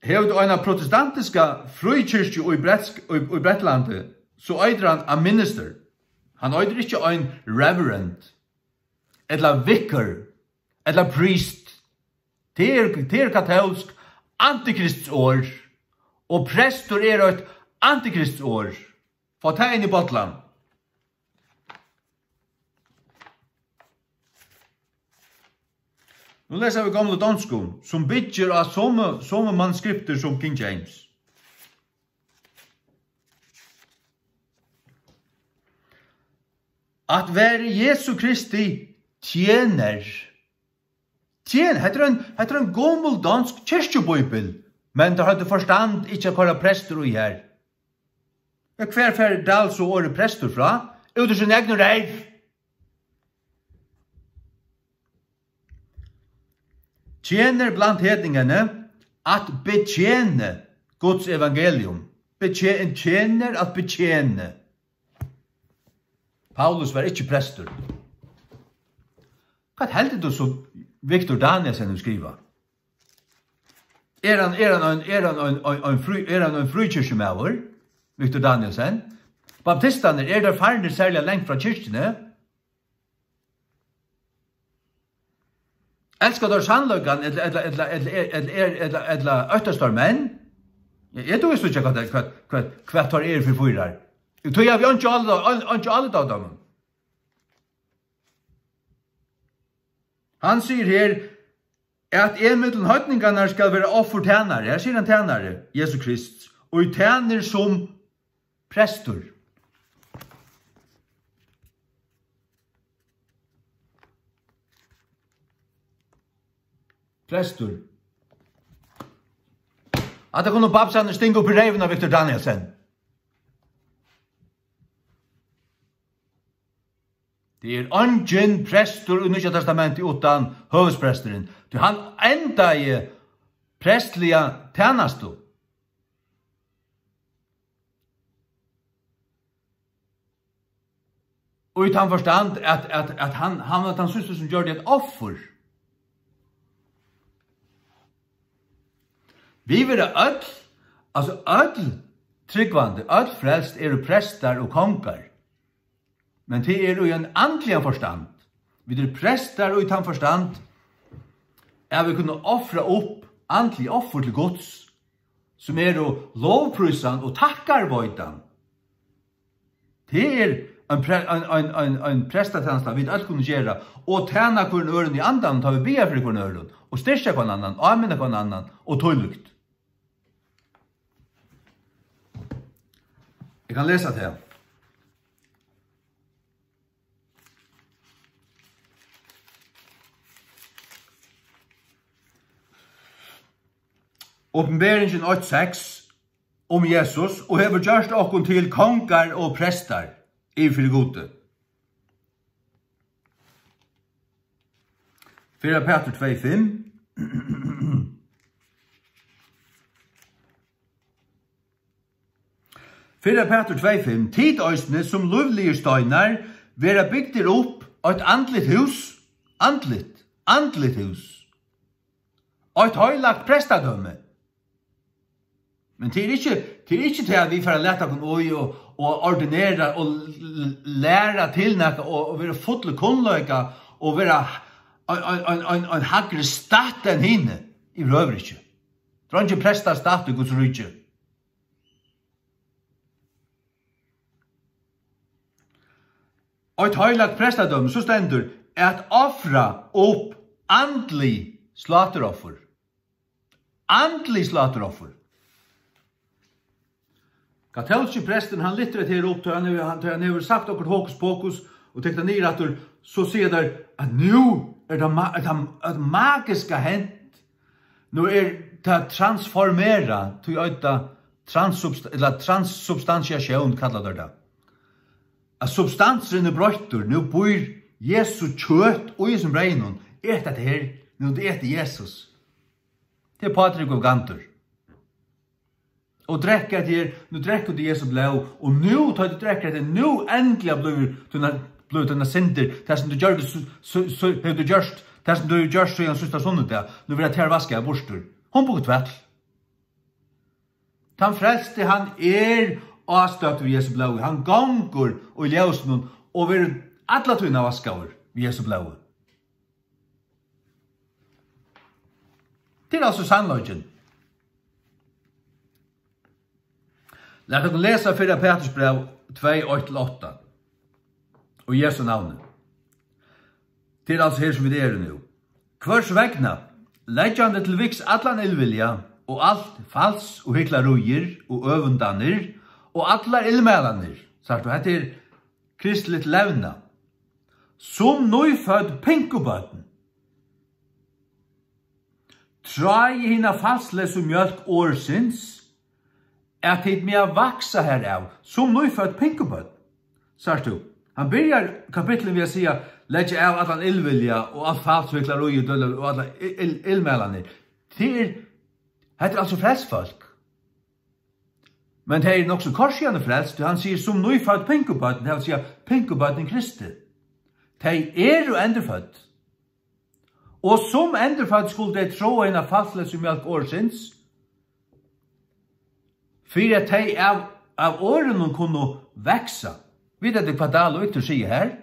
Hevur tú eina protestantiska fríkirkju í Bretsk-, í, í Bretlandi, so eitur hann a minister. Hann eitur ikki ein reverend, ella vicar, ella priest. Tað er, tað er katólsk antikrists orð, og prestur er eitt antikrists orð. Fá tað inn í bollan. Nú lesa vit gomlu donsku, sum byggir á somu, somu manuskriptir sum King James. At vera Jesu Kristi tjener. Tjen-, hetta er ein, hetta er ein gomul donsk kirkjubíbel, men teir høvdu forstand ikki at koyra prestur í har. Men hvar fær Dahl so orðið prestur frá? Út úr sín egnu reyv. Tjener blant hedningarnar at betjene Guds evangelium. Betje-, en tjener at betjene. Paulus var ikki prestur. Hvat heldur tú so Victor Danielsen hevur skrivað? Er hann, er hann ein, er hann ein, ein, ein frí, er hann ein fríkirkjumaður, Victor Danielsen? Baptistarnir, eru teir farnir serliga langt frá kirkjuni? Elska teir sannleikan, ella, ella, ella, ella, ella, ella, ella, ella óttast teir menn? Eg, eg dugi ikki, hvat, hvat, hvat, hvat teir eru fyri fýrar. Tí havi eg einki álit á, ein-, einki álit á teimum. Hann sigur her, at eg millum heidningarnar skal vera offurtænari. Her sigur hann tænari, Jesu Krist. Og eg tænir sum prestur. Prestur. At tað kunnu babsarnir stinga upp í reyvina, Victor Danielsen. Tað er eingin prestur í Nýggja Testamenti uttan høvuðspresturin, tí hann endaði prestliga tænastu. Og í tann forstand, at, at, at hann, hann var tann síðsti, sum gjørdi eitt offur. Vit verða øll, altso øll trúgvandi, øll frelst, eru prestar og kongar. Men tað er í ein andligan forstand. Vit eru prestar í tann forstand, at vit kunnu ofra upp andlig offur til Guds, sum eru lovprísan og takkarveitan. Tað er ein pre-, ein, ein, ein, ein prestatænasta, vit øll kunnu gera, og tæna hvørjum øðrum í andanum, tá vit biðja fyri hvørjum øðrum, og styrkja hvønn annan, áminna hvønn annan, og tílíkt. Eg kann lesa tað. Opinberingin eitt seks um Jesus, og hevur gjørt okkum til kongar og prestar yvir fyri Gudi. Fyrra Pætur tvey fimm. Fyrra Pætur tvey fimm: Tit eisini, sum lívligir steinar, verða bygdir upp eitt andligt hús, andligt, andligt hús, eitt heilagt prestadømi. Men tað er ikki, tað er ikki tað, at vit fara at lata okkum í og, og ordinera og l-, l-, læra til nakað og, og vera full í kunnleika og vera ein, ein, ein, ein, ein hægri statt enn hini. Yvirhøvur ikki. Tað er eingin prestastatt í Guds ríki. Eitt heilagt prestadømi, so stendur, at ofra upp andlig sláturoffur. Andlig sláturoffur. Katólski prestin, hann lyftir hetta her upp, tá hann hevur, hann, tá hann hevur sagt okkurt hokus pokus og tekið tað niður aftur, so siga teir, at nú er tað ma-, er tað, er tað magiska hent. Nú er tað transformerað, tí eita transubst-, ella transubstantiatión kalla teir tað. At substansurin er broyttur, nú býr Jesu kjøt í hesum breyðnum. Et hetta her, nú et Jesus. Tað er Pátrik og Gandur. Og drekk hetta her, nú drekkur tú Jesu blóð, og nú, tá tú drekkur hetta, nú endiliga blívur tínar, blívur tínar syndir, tað sum tú gjørdi, so, so, so hevur tú gjørt, tað sum tú hevur gjørt síðan síðsta sunnudag, nú verða tær vaskaðar burtur. Hon burtur tvall. Tann frelsti, hann er ástøddur í Jesu blóði. Hann gongur í ljósinum og verður alla tíðina vaskaður við Jesu blóði. Tað er altso sannleikin. Lat okkum lesa fyrra Pæturs bræv tvey, eitt til átta. Og Jesu navni. Tað er altso her, sum vit eru nú. Hvørs vegna, leggjandi til viks allan illvilja og alt fals og hyklaríir og øvundanir og allar illmælanir, sært tú, hetta er kristligt levna, sum nýfødd pinkubørn, tráið hina falsleysu mjólk orðsins, at tit mega vaksa herav, sum nýfødd pinkubørn. Sært tú? Hann byrjar kapitlið við at siga, leggja av allan illvilja og alt fals og hyklarí og dølir og allar ill-, ill-, illmælanir. Tað er, hetta er altso frelst fólk. Men tey eru nokk so korsíðandi frelst, tí hann sigur, "Sum nýfødd pinkubørn", tað vil siga, pinkubørn í Kristi. Tey eru endurfødd. Og sum endurfødd skulu tey tráa hina falsleysu mjólk orðsins, fyri at tey av, av orðinum kunnu vaksa. Vita tit, hvat Dahl og Victor siga her?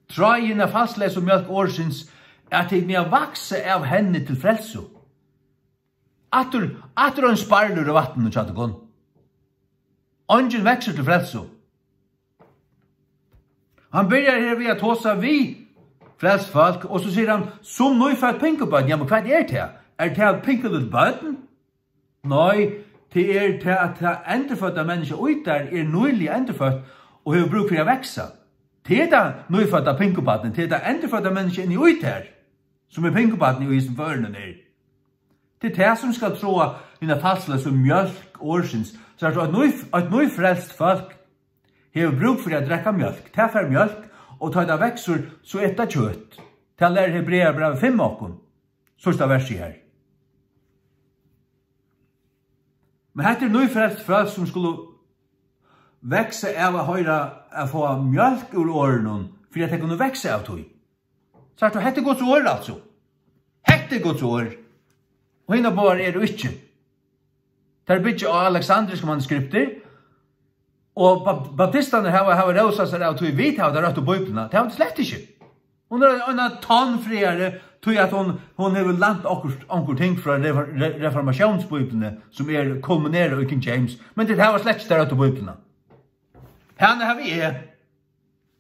Tráið hina falsleysu mjólk orðsins, at tit mega vaksa av henni til frelsu. Aftur, aftur ein sparvur í vatninum hjá tykkum. Eingin veksur til frelsu. Hann byrjar her við at tosa við frelst fólk, og so sigur hann, "Sum nýfødd pinkubørn." Ja, men hvat er tað? Er tað pinkulítið børn? Nei, tað er tað, at tað endurfødda menniskja í tær er nýliga endurfødt og hevur brúk fyri at vaksa. Tað er tað nýfødda pinkubarnið, tað er tað endurfødda menniskja inni í tær, sum er pinkubarnið í hesum førinum er. Tað er tað, sum skal tráa hina falsleysu mjólk orðsins. So er eitt nýf-, eitt nýfrelst fólk hevur brúk fyri at drekka mjólk. Tað fær mjólk, og tá tað veksur, so etur tað kjøt. Tað lærir Hebrearabrævið fimm okkum, síðsta versið her. Men hetta er nýfrelst fólk, sum skulu vaksa av at hoyra, at fáa mjólk úr orðinum, fyri at tey kunnu vaksa av tí. Sært tú, hetta er Guds orð, altso. Hetta er Guds orð. Og hinar báðar eru ikki. Tær byggja á aleksandrisku manuskriptir, og bap-, baptistarnir hava, hava rósað sær av tí, vit hava ta røttu Bíbliuna. Tað hava vit slett ikki. Hon er ein av tonnfrægari, tí at hon, hon hevur lænt okkurt, onkur ting frá refor-, re-, reformatiónsbíbliuni, sum er kulminerað í King James. Men tit hava slett ikki ta røttu Bíbliuna. Hana havi eg.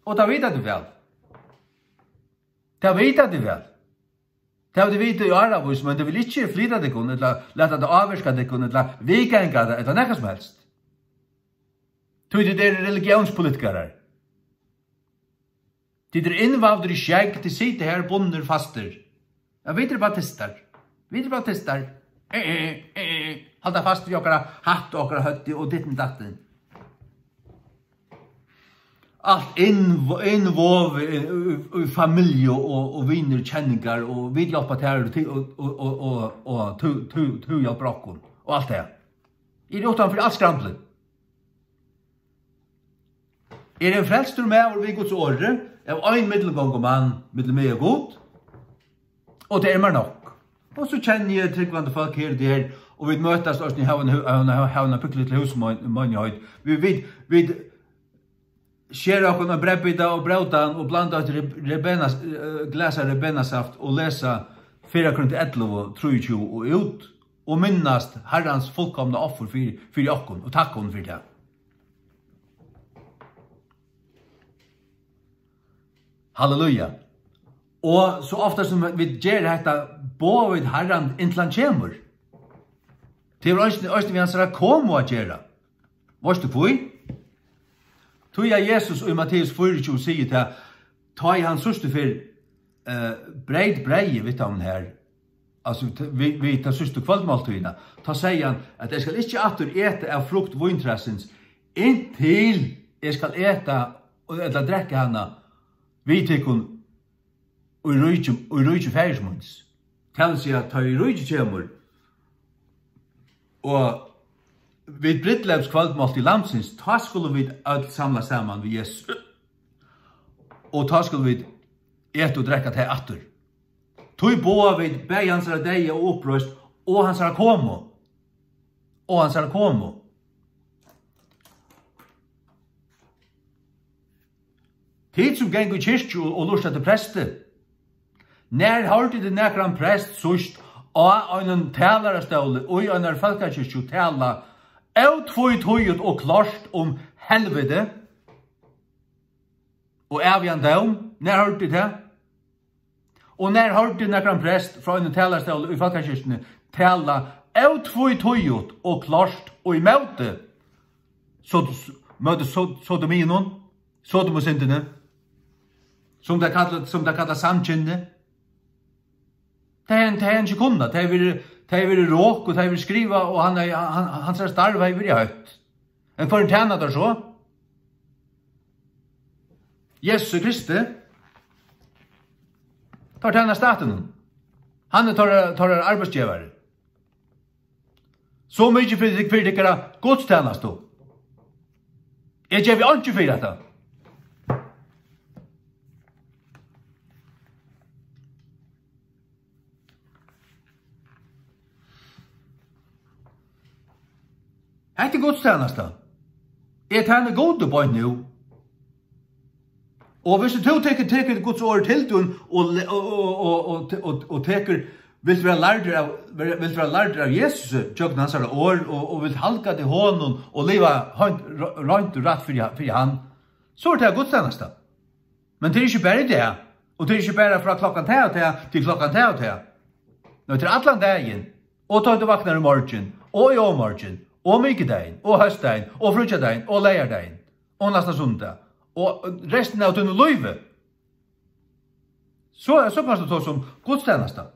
Og tað vita tit væl. Tað vita tit væl. Tað hava tit vitað í áravís, men tit vilja ikki flyta tykkum, ella lata tað ávirka tykkum, ella viðganga tað, ella nakað sum helst. Tí tit eru religiónspolitikarar. Tit eru innvævdir í skegg, tit sita her bundnir fastir. Ja, vit eru baptistar. Vit eru baptistar. Eh, eh, eh, eh. Halda fast við okkara hatt og okkara høvdi og ditten datten. Alt innv-, innvovið í, í, í familju og, og vinir, kenningar, og vit hjálpa tær, og ty-, og, og, og, og, og tú, tú, tú hjálpar okkum, og alt tað. Eg eri uttan fyri alt skramlið. Eg eri ein frelstur maður við Guds orði, av ein millumgongumann millum meg og Gud, og tað er mær nokk. Og so kenni eg trúgvandi fólk her og der, og vit møtast eisini í Havn-, Havn-, Havn-, Havnar Pukli til húsmeinigheit. Vit, vit, vit skera okkum ein breyðbita og bróta hann og blanda eitt rib-, ribena, eh, glas av ribenasaft og lesa Fyrra Korint ellivu, trýogtjúgu og út, og minnast Harrans fullkomna offur fyri, fyri okkum, og takk honum fyri tað. Halleluja. Og so ofta sum vit gera hetta, boða vit Harran inntil hann kemur. Tað hevur eisini, eisini við hansara komu at gera. Veitst tú hví? Tí at Jesus í Matteus fýraogtjúgu sigur tað, tá ið hann síðstu ferð, eh, breyt breyðið við teimum her, altso, t-, við, við ta síðstu kvøldmáltíðina, tá segði hann, at: "Eg skal ikki aftur eta av frukt víntræsins, inntil eg skal eta ella drekka hana við tykkum í ríki, í ríki Faðirs míns." Tað vil siga, tá ið ríkið kemur, og við brúdleypskvøldmáltíð Lambsins, tá skulu vit øll samlast saman við Jesus. Og tá skulu vit eta og drekka tað aftur. Tí boða vit bæði hansara deyða og uppreisn og hansara komu. Og hansara komu. Tit sum ganga í kirkju og, og lurta eftir presti, nær hoyrdu tit nakran prest síðst á einum talarastóli í einari fólkakirkju tala ótvítíðigt og klárt um helviti og ævigan dóm? Nær hoyrdu tit tað? Og nær hoyrdu tit nakran prest frá einum talarastóli í fólkakirkjuni tala ótvítíðigt og klárt ímóti so-, møti so-, sodominum, sodomusyndini, sum tað kalla, sum tað kalla samkynni? Tað hevði, tað hevði hann ikki kunnað. Tað hevði verið, tað hevði verið rok, og tað hevði verið skrivað, og hann hevði, hann, hansara starv hevði verið hótt. Men hvørjum tæna teir so? Jesusi Kristi. Teir tæna statinum. Hann er teirra, teirra arbeiðsgevari. So mikið fyri, fyri tykkara gudstænastu. Eg gevi einki fyri hetta. Hetta er gudstænasta. Eg tæni Gudi beint nú. Og hvis tú tekur, tekur Guds orð til tín og le-, og, og, og, og, og, og tekur, vilt vera lærdur av, vilt vera lærdur av Jesus, gjøgnum hansara orð, og, og vilt halga til honum og liva reint, reint og rætt fyri, fyri hann, so er tað gudstænasta. Men tað er ikki bara í dag, og tað er ikki bara frá klokkan tað og tað til klokkan tað og tað. Nei, tað er allan dagin, og tá tú vaknar í morgin, og í ovurmorgin, og mikudagin, og hósdagin, og fríggjadagin, og leygardagin, og næsta sunnudag, og restina av tínum lívi. So, so kanst tú tosa um gudstænasta.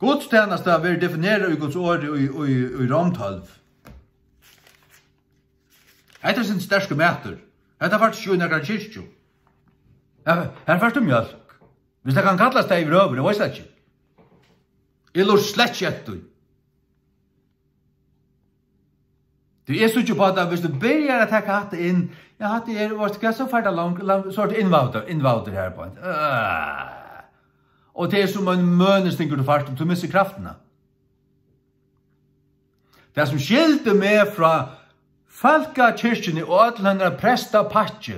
Gudstænasta verður definerað í Guds orði í, í, í Rom tólv. Hetta er ein sterkur matur. Hetta fært tú ikki í nakra kirkju. Her, her fært tú mjólk. Hvis tað kann kallast tað yvirhøvur, eg veit ikki. Eg lurti slett ikki eftir tí. Tí eg síggi upp á tað, hvis tú byrjar at taka hatta inn, ja, hatta er, veitst tú hvat, so fær tað lang, lang, so er tað innvavdur, innvavdur her á. Øh. Og tað er sum ein mønustingur, tú fært, tú missir kraftina. Tað, sum skildi meg frá fólkakirkjuni og øllum hennara prestapakki,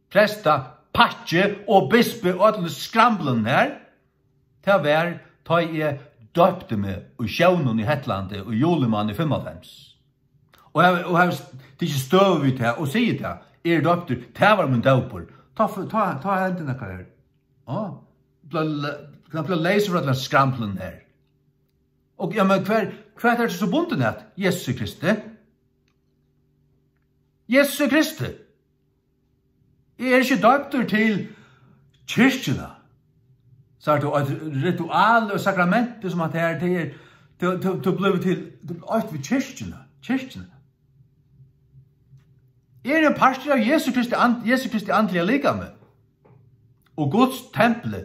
prestapakki og bispi og øllum skramblinum her, tað var, tá eg doypti meg í sjónum í Hetlandi í julimánaði fimmoghálvfems. Og eg, og eg havi tikið støðu við tað og sigi tað, eg eri doyptur, tað var mín dópur. Tá, tá, tá hendi nakað her. Á, bleiv le-, hann bleiv leysur frá øllum skramblinum her. Og, ja, men hvar, hvat er tú so bundin at? Jesusi Kristi. Jesusi Kristi. Eg eri ikki doyptur til kirkjuna. Sært tú, eitt ritual og sakramenti sum at her, tað er, tú, tú, tú blívur til, tú blívur eitt við kirkjuna, kirkjuna. Eg eri ein partur av Jesu Kristi and-, Jesu Kristi andliga likami og Guds templi.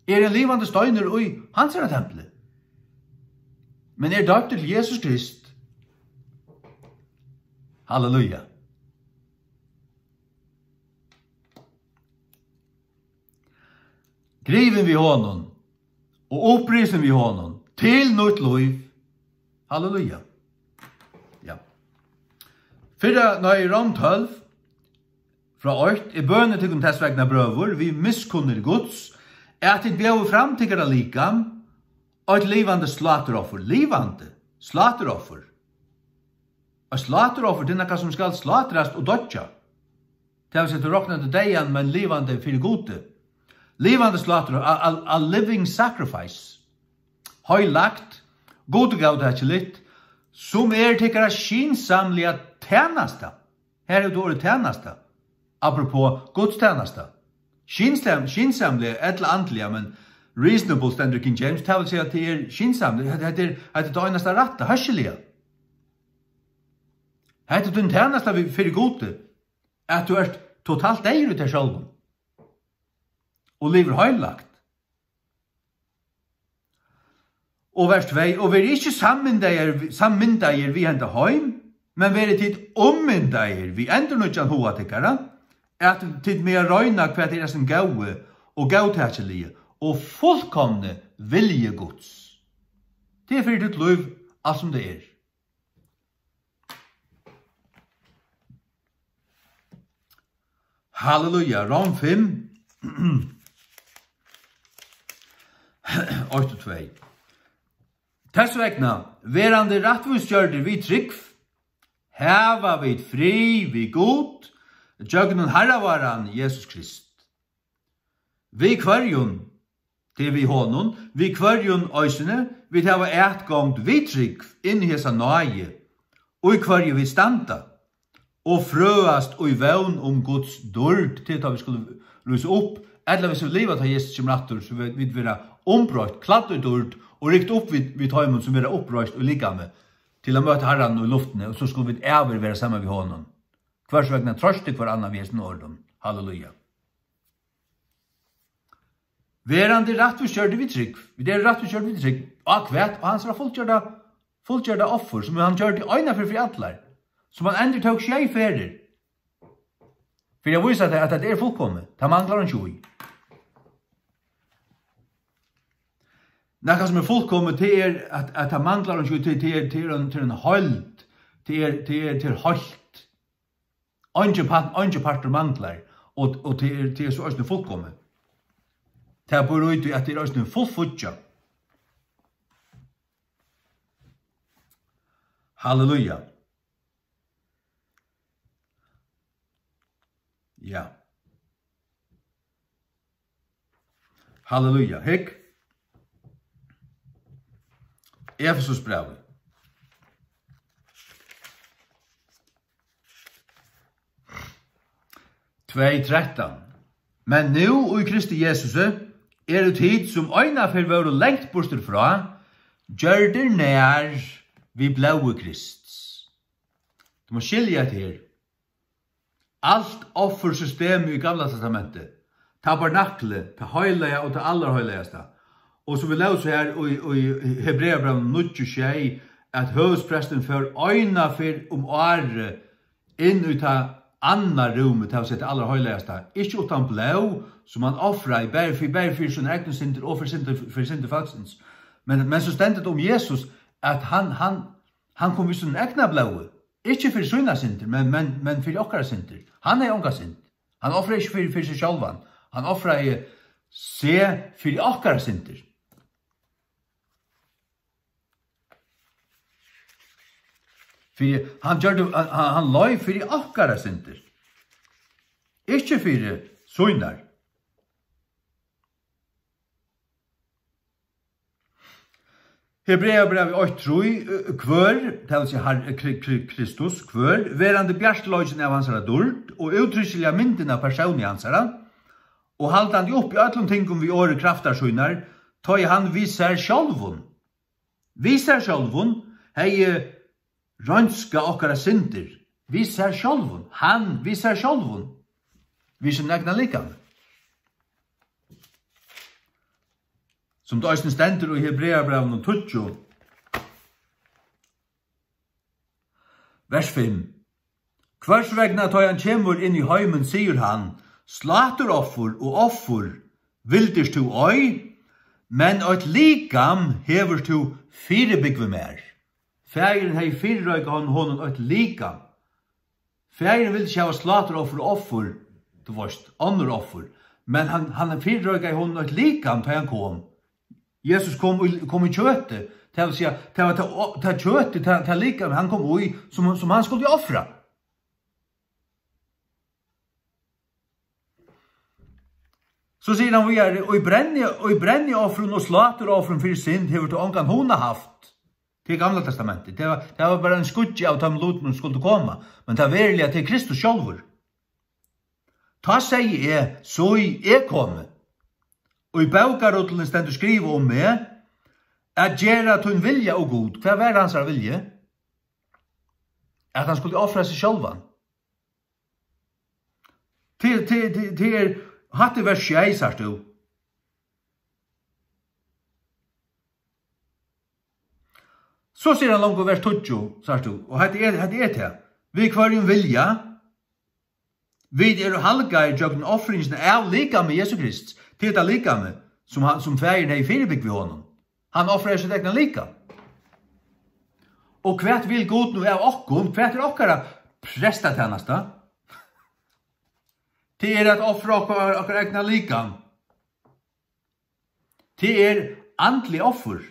Eg eri ein livandi steinur í hansara templi. Men eg eri doyptur til Jesus Krist. Halleluja. Grivin við honum og upprisin við honum til nýtt lív. Halleluja. Ja. Fyrra, nei, Rom tólv, frá eitt: Eg bøni tykkum tess vegna, brøður, við miskunnir Guds, at tit bjóða fram tykkara likam, eitt livandi sláturoffur, livandi sláturoffur. Eitt sláturoffur, tað er nakað, sum skal slátrast og doyggja. Tað vil siga, tú roknar til deyðan, men livandi fyri Gudi. Livandi slátur, a, a, a living sacrifice. Heilagt, Gudi góðtækiligt, sum er tykkara skynsamliga tænasta. Her er orðið tænasta. Apropos gudstænasta. Skynsam-, skynsamliga ella andliga, men reasonable stendur í King James, tað vil siga, at tað er skynsamligt. Hetta, hetta er, hetta er tað einasta rætta, hóskiliga. Hetta er tín tænasta við, fyri Gudi, at tú ert totalt deyður í tær sjálvum og livir heilagt. Og vers tvey: Og verið ikki sammyndaðir, sammyndaðir við henda heim, men verið tit ummyndaðir við endurnýggjan huga tykkara, at tit mega royna, hvat er hesin góði og góðtækiligi og fullkomni vilji Guds. Tað er fyri títt lív, alt sum tað er. Halleluja. Rom fimm, eitt og tvey. Tess vegna, verandi rættvísgjørdir við trúgv, hava vit frið við Gud gjøgnum Harra váran Jesus Krist. Við hvørjum, tað er við honum, við hvørjum eisini vit hava atgongd við trúgv inn í hesa náði, í hvørji vit standa, og frøast í vón um Guds dýrd, til tá vit skulu rísa upp, ella hvis vit liva, tá Jesus kemur aftur, so vit, vit verða umbroytt, klædd í dýrd, og rykt upp við, við teimum, sum verða uppreist í likami, til at møta Harranum í luftini, og so skulu vit ævir vera saman við honum. Hvørs vegna troyst hvør annan við hesum orðum. Halleluja. Verandi rættvísgjørd við trúgv. Vit eru rættvísgjørd við trúgv. Á hvat? Á hansara fullgjørda, fullgjørda offur, sum hann gjørdi eina ferð fyri allar. Sum hann endurtók sjey ferðir. Fyri at vísa tað, at tað er fullkomið. Tað manglar einki í. Nakað sum er fullkomið, tað er, at, at tað manglar einki í, tað, tað er, tað er ein, tað er ein heild. Tað er, tað er, tað er heilt. Eingin pa-, eingin partur manglar, og, og tað er, tað er so eisini fullkomið. Tað býr í tí, at tað er eisini fullfíggjað. Halleluja. Ja. Halleluja. Hygg. Efesusbrævið. Tvey trettan. Men nú í Kristi Jesusi eru tit, sum einaferð vóru langt burtur frá, gjørdir nær við blóði Krists. Tú mást skilja hetta her. Alt offursystemið í Gamla Testamenti, tabernaklið, tað heilaga og tað allarheilagasta. Og sum vit lósu her í, í Hebreabrævinum níggju sjey, at høvuðspresturin fór eina ferð um árið inn í tað annað rúmið, tað vil siga tað allarheilagasta, ikki uttan blóð, sum hann ofraði bæði fyri, bæði fyri sínar egnu syndir og fyri syndir, fyri syndir fólksins. Men, men so stendur tað um Jesus, at hann, hann, hann kom við sínum egna blóði, ikki fyri sínar syndir, men, men, men fyri okkara syndir. Hann hevði onga synd. Hann ofraði ikki fyri, fyri seg sjálvan. Hann ofraði seg fyri okkara syndir. Fyri, hann gjørdi, hann, hann, hann leið fyri okkara syndir. Ikki fyri sínar. Hebreabrævið eitt trý, eh, hvør, tað vil siga Har-, Kri-, Kri-, Kristus, hvør, verandi bjartleikin av hansara dýrd og úttrykksliga myndin av persóni hansara, og haldandi uppi øllum tingum við orði kraftar sínar, tá ið hann við sær sjálvum, við sær sjálvum hevði reinska okkara syndir, við sær sjálvum, hann við sær sjálvum, við sínum egna likami. Sum tað eisini stendur í Hebreabrævinum tíggju, vers fimm. Hvørs vegna, tá hann kemur inn í heimin, sigur hann: Sláturoffur og offur vildist tú ei, men eitt likam hevur tú fyribúgvið mær. Faðirin hevði fyrireikað honum, honum eitt likam. Faðirin vildi ikki hava sláturoffur og offur, tú veist, onnur offur. Men hann, hann fyrireikaði honum eitt likam, tá hann kom. Jesus kom í, kom í kjøti. Tað vil siga, tað var tað, tað kjøti, tað, tað likam, hann kom í, sum, sum hann skuldi ofra. So sigur hann víðari: Og í brenni, og í brenniofrum og sláturoffrum fyri synd hevur tú ongan hugna havt. Tað er Gamla Testamentið. Tað var, tað var bara ein skuggi av teimum lutum, sum skuldu koma. Men tað veruliga, tað er Kristus sjálvur. Tá segði eg: Sý, eg komi. Og í bókarulluni stendur skrivað um meg, at gera tín vilja, ó Gud. Hvat var hansara vilji? At hann skuldi ofra seg sjálvan. Til, til, til, til er, hatta er vers sjey, sært tú. So sigur hann longu vers tíggju, sært tú, og hetta er, hetta er tað. Við hvørjum vilja, vit eru halgaðir gjøgnum ofringina av likami Jesu Krists, til tað likami, sum hann, sum Faðirin hevði fyribúgvið honum. Hann ofraði sítt egna likam. Og hvat vil Gud nú av okkum? Hvat er okkara prestatænasta? Tað er at ofra okkara, okkara egna likam. Tað er andlig offur,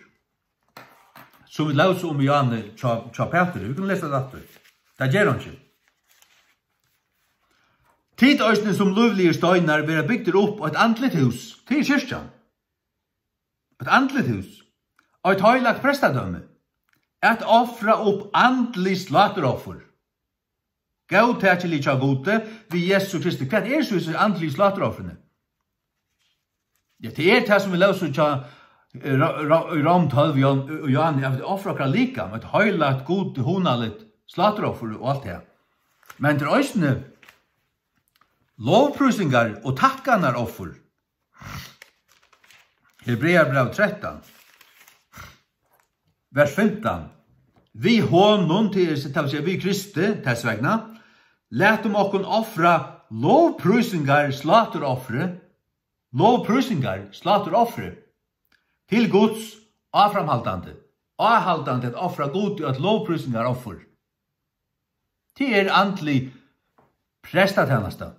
sum vit lósu um í Johannes hjá, hjá Pæturi. Vit kunnu lesa tað aftur. Tað ger hann ikki. Tit eisini sum lívligir steinar verða bygdir upp eitt andligt hús. Tað er kirkjan. Eitt andligt hús. Eitt heilagt prestadømi. At ofra upp andlig sláturoffur. Góðtakilig hjá Gudi við Jesu Kristi. Hvat er so hesi andligu sláturoffrini? Ja, tað er tað, sum vit lósu hjá, eh, Ró-, Ró-, í Róm tólv, Jón, og Jóhannes, at vit ofra okkara likam, eitt heilagt, Gudi hugnaligt sláturoffur og alt tað. Men tað er eisini lovprísingar og takkanaroffur. Hebreabræv trettan, vers fimtan. Við honum, til, tað vil siga, við Kristi, tess vegna, latum okkum ofra lovprísingar sláturoffrið, lovprísingar sláturoffrið til Guds, áframhaldandi, áhaldandi at ofra Gudi eitt lovprísingaroffur. Tað er andlig prestatænasta.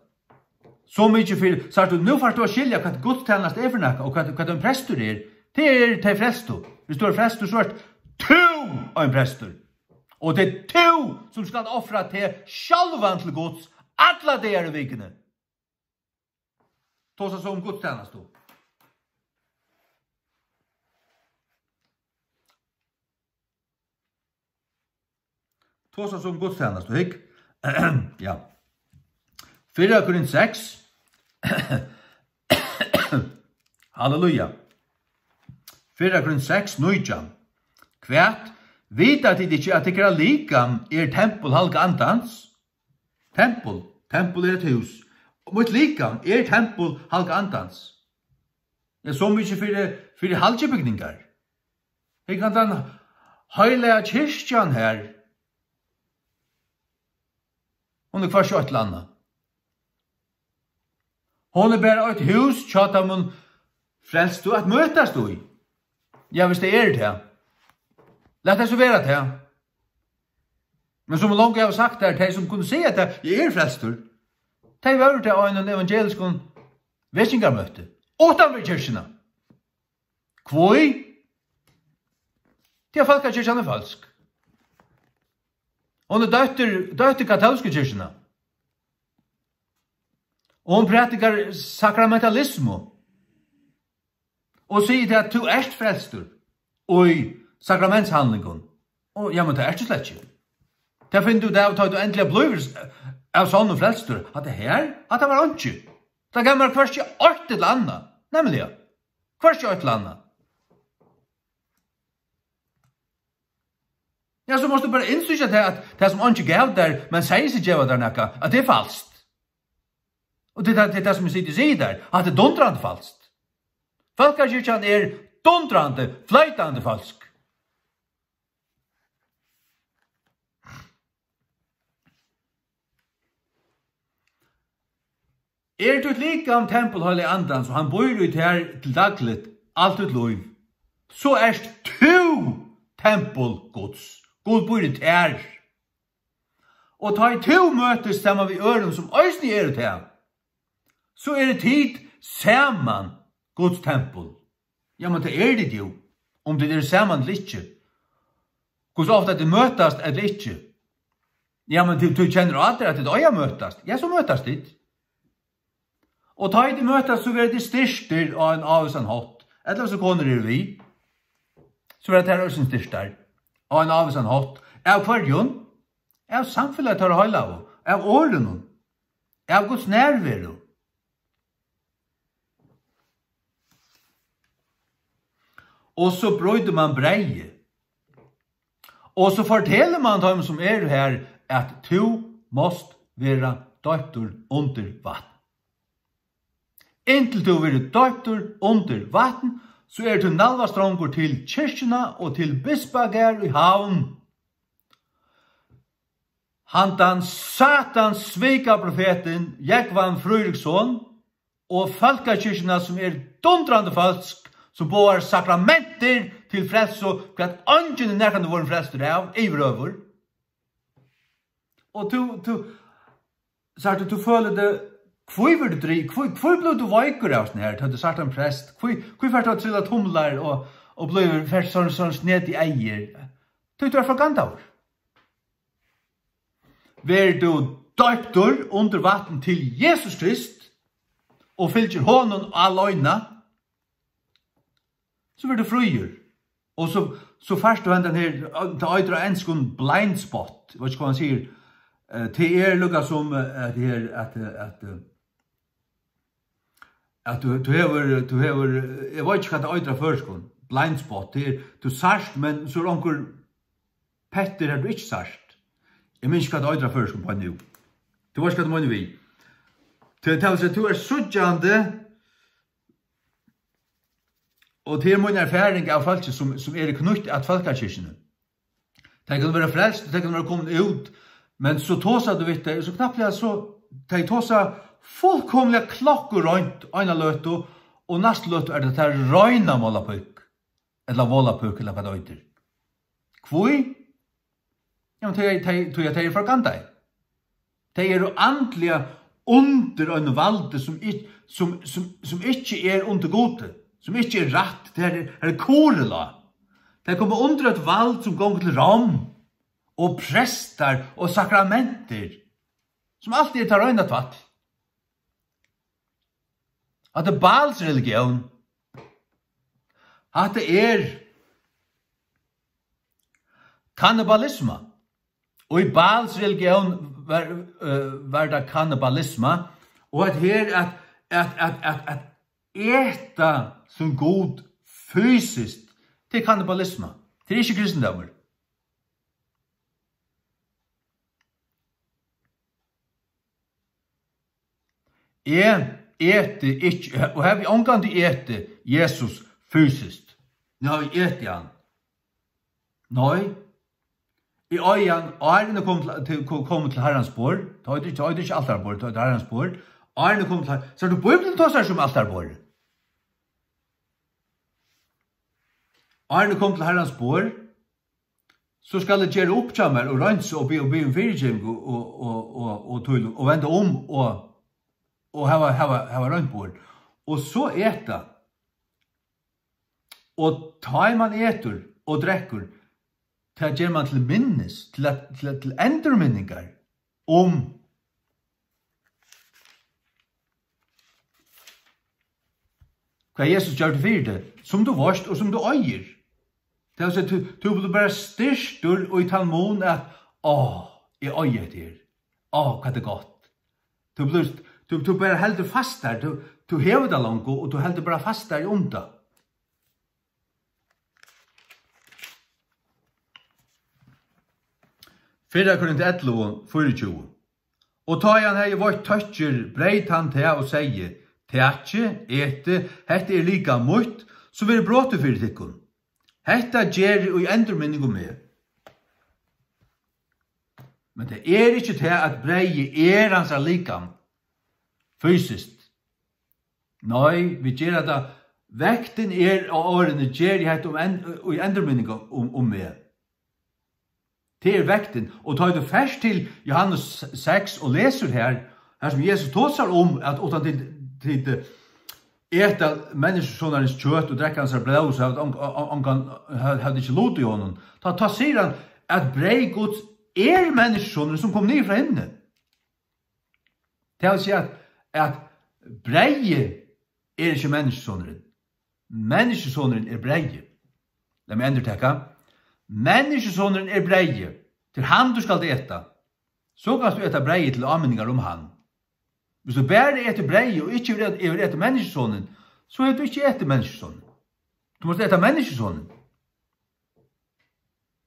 So mikið fyri, sært tú, nú fært tú at skilja, hvat gudstænasta er fyri nakað, og hvat, hvat ein prestur er. Tað er tey frelstu. Viss tú ert frelstur, so ert tú ein prestur. Og tað er tú, sum skalt ofra teg sjálvan til Guds allar dagar í vikuni. Tosa so um gudstænastu. Tosa so um gudstænastu, hygg. Ja. Fyrra Korint seks. Halleluja. Fyrra Korint seks, nítjan. Hvat? Vita tit ikki, at tykkara likam er tempul Halga Andans? Tempul. Tempul er eitt hús. Og mítt likam er tempul Halga Andans. Ja, so mikið fyri, fyri halgibygningar. Her kann tann heilaga kirkjan her. Hon er hvørki eitt til annað. Hon er bara eitt hús hjá teimum frelstu at møtast í. Ja, viss tað er tað. Lat tað so vera tað. Men sum eg longu havi sagt tær, tey sum kunnu siga tað, eg eri frelstur, tey vóru tað á einum evangeliskum vekingarmøti. Uttan fyri kirkjuna. Hví? Tí at fólkakirkjan er falsk. Hon er dóttir, dóttir katólsku kirkjuna. Og hon prædikar sakramentalismu. Og sigur tað, at tú ert frelstur í sakramentshandlingum. Og, ja, men tað ert tú slett ikki. Tað finnur tú út av, tá tú endiliga blívur av sonnum frelstur. Hatta her, hatta var einki. Tað gav mær hvørki eitt ella annað. Nemliga. Hvørki eitt ella annað. Ja, so mást tú bara innsíggja tað, at tað, sum eingin gav tær, men segði seg geva tær nakað, at tað er falskt. Og tað er tað, tað er tað, sum eg sigi, sigi tær, at tað er dundrandi falskt. Fólkakirkjan er dundrandi, floytandi falsk. Er títt likam tempul Heilaga Andans, og hann býr í tær til dagligt, alt títt lív, so ert tú tempul Guds. Gud býr í tær. Og tá ið tú møtist saman við øðrum, sum eisini eru tað, so eru tit saman Guds tempul. Ja, men tað eru tit jú, um tit eru saman ella ikki. Hvussu ofta tit møtast ella ikki. Ja, men tú, tú kennir á tær, at tit eiga at møtast. Ja, so møtast tit. Og tá ið tit møtast, so verða tit styrktir á ein ávísan hátt. Ella so konur eru við, so verða tær eisini styrktar á ein ávísan hátt. Av hvørjum? Av samfelagi teirra heilagu, av orðinum, av Guds nærveru. Og so brýtur mann breyðið. Og so fortelur mann teimum, sum eru har, at tú mást vera doyptur undir vatn. Inntil tú verður doyptur undir vatn, so er tú nalvastrongur til kirkjuna og til bispagarð í Havn. Handan Satans svikaprofetin Jógvan Fríðriksson og fólkakirkjuna, sum er dundrandi falsk, sum boðar sakramentir til frelsu, hvat eingin er nakrantíð vorðin frelstur av, yvirhøvur. Og tú, tú, sært tú, tú følir teg, hví verður tú dri-, hví, hví blívur tú veikur av sånn her, tá tú sært ein prest? Hví, hví fert tú at trilla tumlar og, og blívur, fert sånn, sånn snet í eygu? Tí tú ert forgandaður. Verður tú doyptur undir vatn til Jesus Krist og fylgir honum aleina, so verður tú fríur. Og so, so fært tú hendan her, tað eitur á enskum blind spot, eg veit ikki, hvat hann sigur. Eh, tað er líka sum, eh, at her, at, eh, at, eh, at tú, tú hevur, tú hevur, eg veit ikki, hvat tað eitur á føroyskum, blind spot, tað er, tú sært, men so er onkur pettur har, tú ikki sært. Eg minnist ikki, hvat tað eitur á føroyskum beint nú. Tú veitst, hvat eg meini við. Tað, tað vil siga, tú ert síggjandi, Og tað er mín erfaring av fólki, sum, sum eru knýtt at fólkakirkjuni. Tey kunnu vera frelst, tey kunnu vera komin út, men so tosar tú við tey, so knappliga so, tey tosa fullkomiliga klokkureint eina løtu, og næstu løtu er tað tað reina málapík, ella volapík, ella hvat tað eitur. Hví? Ja, men tey, tey, tí at tey eru forgandaði. Tey eru andliga undir einum valdi, sum ik-, sum, sum, sum ikki er undir Gudi, sum ikki er rætt, tað er, er kurila. Tey koma undir eitt vald, sum gongur til Rom, og prestar, og sakramentir, sum alt er tað reina tvætl. Hatta er Baals religión. Hatta er kannibalisma. Og í Baals religión var, øh, var tað kannibalisma. Og at her at, at, at, at, at eta sum Gud fysiskt, tað er kannibalisma. Tað er ikki kristendómur. Eg eti ikki, og havi ongantíð etið Jesus fysiskt. Nú havi eg etið hann. Nei. Eg eigi hann, áðrenn eg kom til, til, kom, kom til Harrans borð. Tá eitur, tá eitur ikki altarborð, tá eitur Harrans borð. Áðrenn eg kom til Har-, sært tú, Bíblian tosar ikki um altarborð. Áðrenn eg kom til Harrans borð, so skal eg gera upp hjá mær og reinsa og biðja, og biðja um fyrigeving og, og, og, og, og, tílíkt, og venda um og, og hava, hava, hava reint borð. Og so eta. Og tá ið mann etur og drekkur, tað ger mann til minnis, til at, til at, til endurminningar um hvat Jesus gjørdi fyri teg, sum tú veitst og sum tú eigur. Tað vil siga, tú, tú blívur bara styrktur í tann mun at, á, eg eigi hetta her. Á, hvat er gott. Tú blívur, tú, tú bara heldur fast har, tú, tú hevur tað longu, og tú heldur bara fast har um tað. Fyrra Korint ellivu, fýraogtjúgu. Og tá ið hann hevði veitt tøkkir, breyt hann tað og segði: Takið, etið, hetta er likam mítt, sum verður brotið fyri tykkum. Hetta gerið í endurminning um meg. Men tað er ikki tað, at breyðið er hansara likam, fysiskt. Nei, vit gera tað. Vektin er á orðini, gerið hetta um en-, í endurminning um, um meg. Tað er vektin. Og tá tú fert til Johannes seks og lesur her, her sum Jesus tosar um, at uttan tit, tit, eh, eta Menniskjusonarins kjøt og drekka hansara blóð, so hava tit ongan, ongan, hava tit ikki lut í honum. Tá, tá sigur hann, at breyð Guds er Menniskjusonurin, sum kom niður frá himni. Tað vil siga, at, at breyðið er ikki Menniskjusonurin. Menniskjusonurin er breyðið. Lat meg endurtaka. Menniskjusonurin er breyðið. Til hann tú skalt eta. So kanst tú eta breyðið til áminningar um hann. Viss tú bara etur breyðið og ikki hevur et-, hevur etið Menniskjusonin, so hevur tú ikki etið Menniskjusonin. Tú mást eta Menniskjusonin.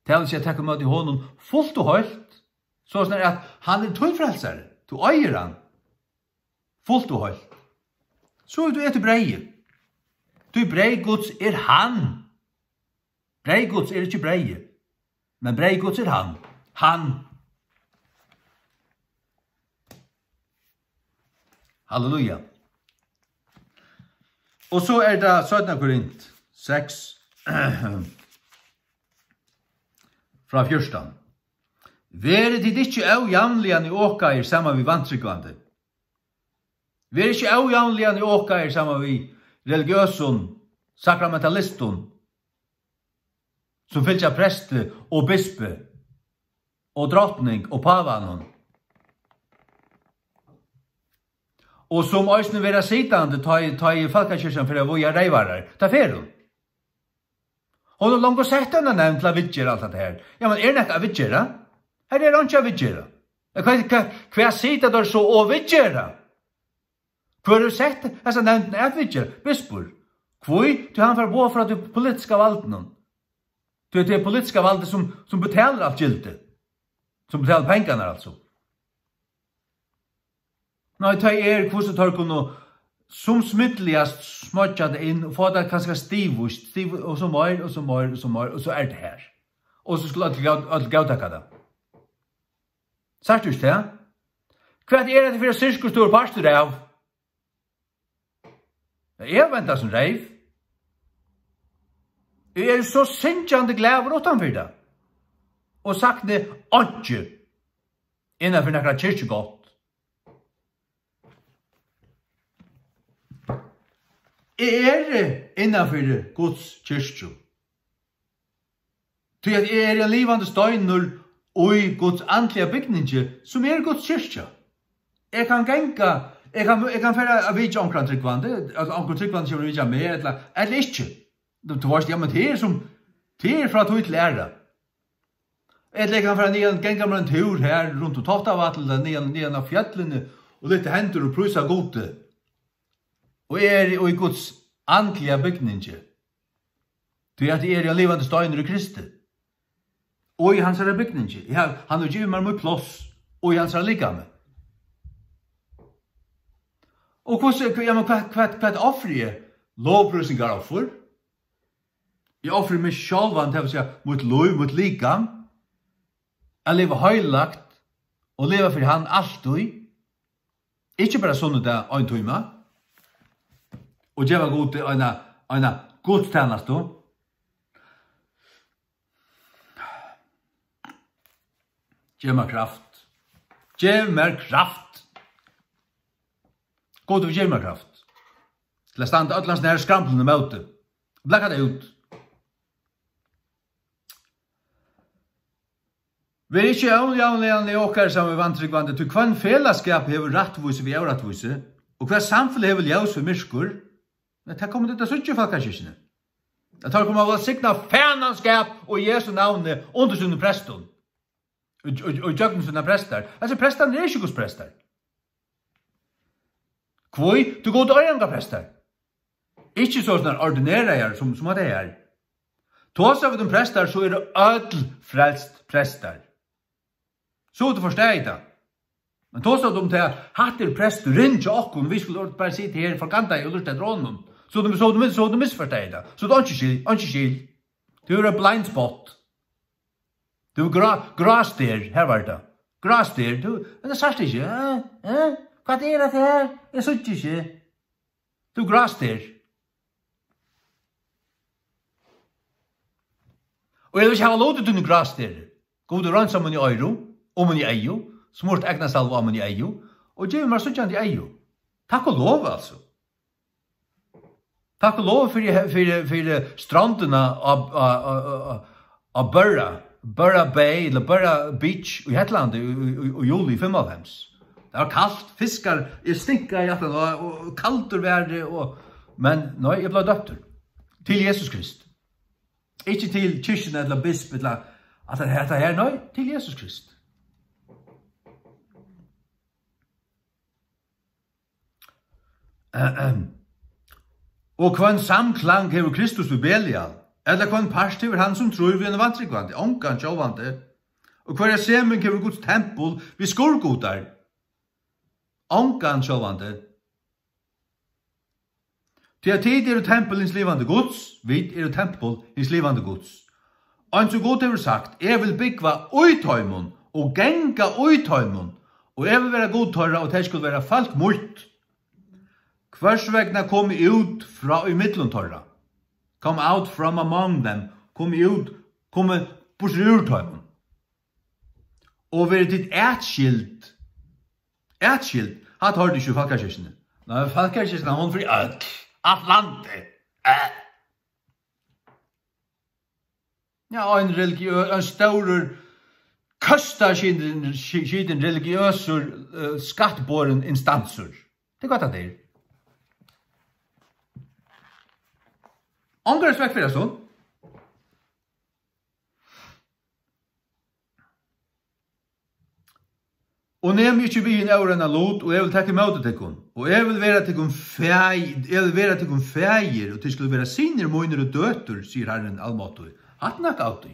Tað vil siga, taka ímóti honum fult og heilt, soleiðis at hann er tín frelsari. Tú eigur hann fult og heilt. So hevur tú etið breyðið. Tí breyð Guds er hann. Breyð Guds er ikki breyðið, men breyð Guds er hann. Hann. Halleluja. Og so er tað seinna Korint seks, frá fjúrtan. Verið tit ikki ójavnliga njókaðir saman við vantrúgvandi. Verið ikki ójavnliga njókaðir saman við religiøsum sakramentalistum, sum fylgja presti og bispi og drotning og pávanum. Og sum eisini verða sitandi, tá ið, tá ið fólkakirkjan fer at víga reyvarar. Tað fer hon. Hon hevur longu sett eina nevnd til at viðgera alt hetta her. Ja, men er nakað at viðgera? Her er einki at viðgera. Ja, hvat, hvat, hvat sita teir so og viðgera? Hvør hevur sett hesa nevndina at viðgera? Bispur. Hví? Tí hann fær boð frá tí politiska valdinum. Tí tað er politiska valdið, sum, sum betalir alt gildi. Sum betalir pengarnar, altso. Nei, tey er, hvussu teir kunnu sum smidligast smoyggja tað inn og fáa tað kanska stigvíst, stig-, og so meir, og so meir, og so meir, og so er tað her. Og so skulu øll góð-, øll góðtaka tað. Sært tú ikki tað? Hvat er hetta fyri sirkus, tú ert partur av? Eg vendi sum reyv. Eg eri so syngjandi glaður uttanfyri tað. Og sakni einki innan fyri nakra kirkju gott. Eg eri innan fyri Guds kirkju. Tí at eg eri ein livandi steinur í Guds andliga bygningi, sum er Guds kirkja. Eg kann ganga, eg kann, eg kann fara at vitja onkran trúgvandi, ella onkur trúgvandi kemur at vitja meg, ella, ella ikki. Tú, tú veist, ja, men tað er sum, tað er frá tí til æra. Ella eg kann fara niðan, ganga mær ein túr her rundt um Toftavatn, ella niðan, niðan á fjøllini, og lyfta hendur og prísa Gudi. Og eg eri í Guds andliga bygningi. Tí at eg eri ein livandi steinur í Kristi. Og í hansara bygningi. Eg havi, hann hevur givið mær mítt pláss. Og í hansara likami. Og hvussu, ja, men hvat, hvat, hvat ofri eg? Lovprísingaroffur? Eg ofri meg sjálvan, tað vil siga, mítt lív, mítt likam, at liva heilagt og liva fyri hann altíð. Ikki bara sunnudag, ein tíma, og geva Gudi eina, eina gudstænastu. Gev mær kraft. Gev mær kraft. Gud, tú gev mær kraft til at standa øllum hasum her skramlum ímóti. Blaka tað út. Ver ikki ójavnliga okkara saman við vantrúgvandi, tí hvønn felagsskap hevur rættvísi við órættvísi, og hvat samfelag hevur ljós við myrkur? Men tað koma tit at síggja í Fólkakirkjuni. At teir koma at signa fananskap og Jesu navni undir sínum prestum. Og, og, og gjøgnum sínar prestar. Altso, prestarnir eru ikki Guds prestar. Hví? Tú Gud eigur ongar prestar. Ikki so snar ordineraðar sum, sum at tað er. Tosa vit um prestar, so eru øll frelst prestar. So tú forstår tað. Men tosa um tað, hatta er presturin hjá okkum, vit skulu bara sita her forgandaði og lurta eftir honum. So tú, so tú, so tú misforstår tað. So tú einki skil, einki skil. Tú er ein blind spot. Tú er grá, gráster, her var tað. Gráster, tú, men tað sært ikki, eh? Eh? Hvat er hetta her? Eg síggi ikki. Tú gráster. Og eg vil ikki hava lut í tíni grásteri. Gud, reinsa míni oyru, og míni eygu, smurt eygnasalvu á míni eygu, og gev mær síggjandi eygu. Takk og lov, altso. Takk og lov fyri, fyri, fyri strondina á, á, á, á, á Burra, Burra Bay, ella Burra Beach í Hetlandi í, í, í, í juli fimmoghálvfems. Tað var kalt, fiskar, eg stinkaði aftan á, og, og kaldur var tað, og, men nei, eg bleiv døptur til Jesus Krist. Ikki til kirkjuna ella bisp ella alt tað her, nei, til Jesus Krist. Og hvønn samklang hevur Kristus við Belial? Ella hvønn part hevur hann, sum trýr við einum vantrúgvandi? Ongan sjálvandi. Og hvørja seming hevur Guds tempul við skurðgudar? Ongan sjálvandi. Tí at tit eru tempul hins livandi Guds, vit eru tempul hins livandi Guds. Eins og Gud hevur sagt: Eg vil búgva í teimum og ganga í teimum, og eg vil vera Gud teirra, og tey skulu vera fólk mítt. Hvørs vegna komið út frá í millum teirra? Come out from among them. Komið út, komið burtur úr teimum. Og verið tit atskild. Atskild. Hatta hoyrdi eg ikki í Fólkakirkjuni. Nei, Fólkakirkjan, hon fyri øll. Alt landið. Eh. Ja, ein religiø-, ein stórur, køsta skitin, ski-, skitin religiøsur, eh, skattborin instansur. Tað er gott, at tað er. Onkur respekt fyri hasum. Og nemið ikki við hin óreina lut, og eg vil taka ímóti tykkum, og eg vil vera tykkum faði-, eg vil vera tykkum faðir, og tit skulu vera synir mínir og døtur, sigur Harrin Almáttugur. Hatta er nakað av tí.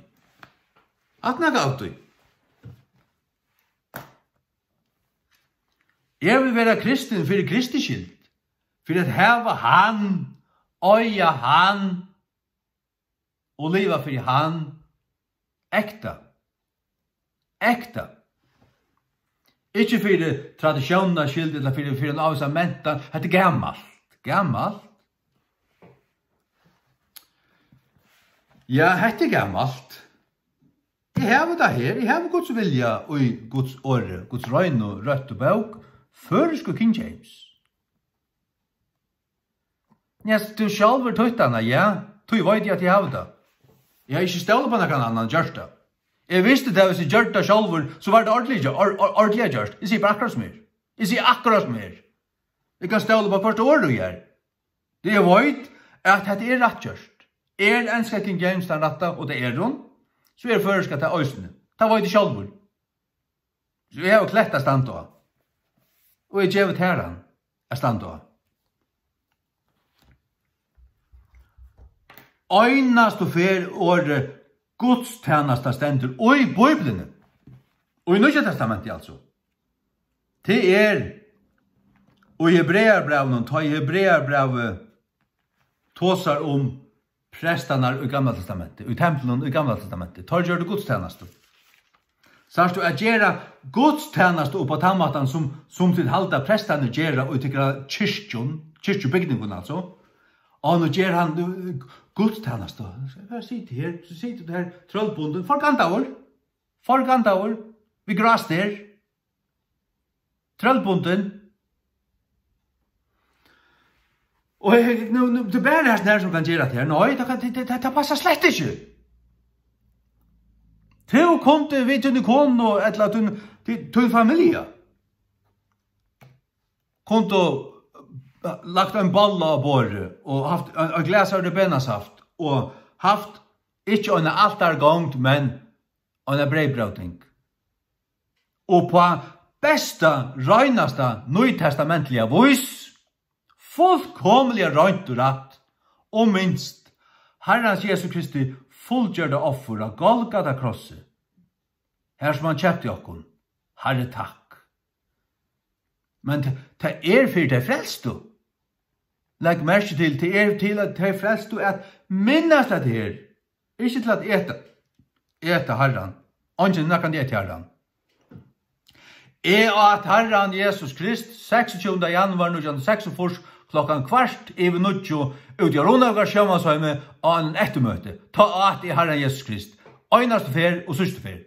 Hatta er nakað av tí. Eg vil vera kristin fyri Kristi skyld, Fyri at hava hann, eiga hann og liva fyri hann. Ekta. Ekta. Ikki fyri traditiónina skyld ella fyri, fyri ein ávísan mentan. Hetta er gamalt. Gamalt. Ja, hetta er gamalt. Eg havi tað her. Eg havi Guds vilja í Guds orði, Guds reinu, røttu bók, føroysku King James. Ja, tú sjálvur týddi hana, ja. Tí veit eg, at eg havi tað. Eg havi ikki stólað upp á nakran annan gjørt tað. Eg visti tað, viss eg gjørdi tað sjálvur, so var tað ordiliga gjø-, or-, or-, ordiliga gjørt. Eg sigi bara akkurát sum er. Eg sigi akkurát sum er. Eg kann stóla upp á hvørt orð, tú gert. Tí eg veit, at hetta er rætt gjørt. Er enska King James tann rætta, og tað er hon, so er føroyska tað eisini. Tað veit eg sjálvur. So eg havi klett at standa á. Og eg gevi tær hann at standa á. Einastu ferð orðið gudstænasta stendur í Bíbliuni, í Nýggja Testamenti altso, tað er í Hebreabrævinum, tá ið Hebreabrævið tosar um prestarnar í Gamla Testamenti, í templinum í Gamla Testamenti. Teir gjørdu gudstænastu. Sært tú, at gera gudstænastu upp á tann mátan, sum, sum tit halda, prestarnir gera í tykkara kirkjum, kirkjubygningum, altso. Og nú ger hann, uh, gudstænastu. Hvat sigur tú her? So situr tú her, trøllbundin, forgandaður. Forgandaður. Við gráster. Trøllbundin. Og eg, nú, nú, tað er bara hesin her, sum kann gera tað her. Nei, tað kann, tað, tað, tað passar slett ikki. Tú kundi við tíni konu, ella tín, tí, tín familja, kundu, eh, lagt ein bolla á borðið og havt ein, ein glas av ribenasaft og havt ikki eina altargongd, men eina breyðbróting. Og á besta, reinasta, nýtestamentliga vís, fullkomiliga reint og rætt, og minst Harrans Jesu Kristi fullgjørda offur á Golgata krossi, har sum hann keypti okkum. Harri, takk. Men t-, tað er fyri tey frelstu. Legg merki til, tað er til at tey frelstu at minnast at her. Ikki til at eta, eta Harran. Eingin nakrantíð etið Harran. Eg át Harran Jesus Krist seksogtjúgunda januar nítjan hundrað og seksogfýrs klokkan kvart yvir níggju úti á Runavíkar sjómansheiði á einum eftirmøti. Tá át eg Harran Jesus Krist. Einastu ferð og síðstu ferð.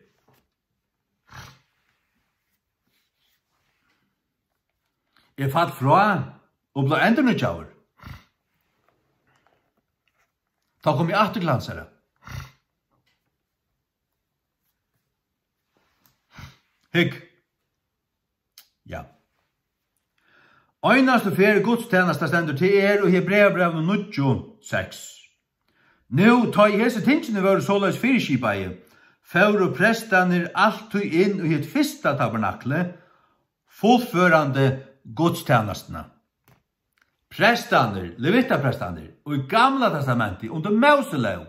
Eg fall frá og bleiv endurnýggjaður. Tá kom eg aftur til hansara. Hygg. Ja. Einastu ferð gudstænasta stendur, tað er í Hebreabrævinum níggju seks. Nú, tá ið hesi tingini vóru soleiðis fyriskipaði, fóru prestarnir altíð inn í hitt fyrsta tabernaklið, fullførandi gudstænastuna. Prestarnir, levitaprestarnir, í Gamla Testamenti, undir Móselóg,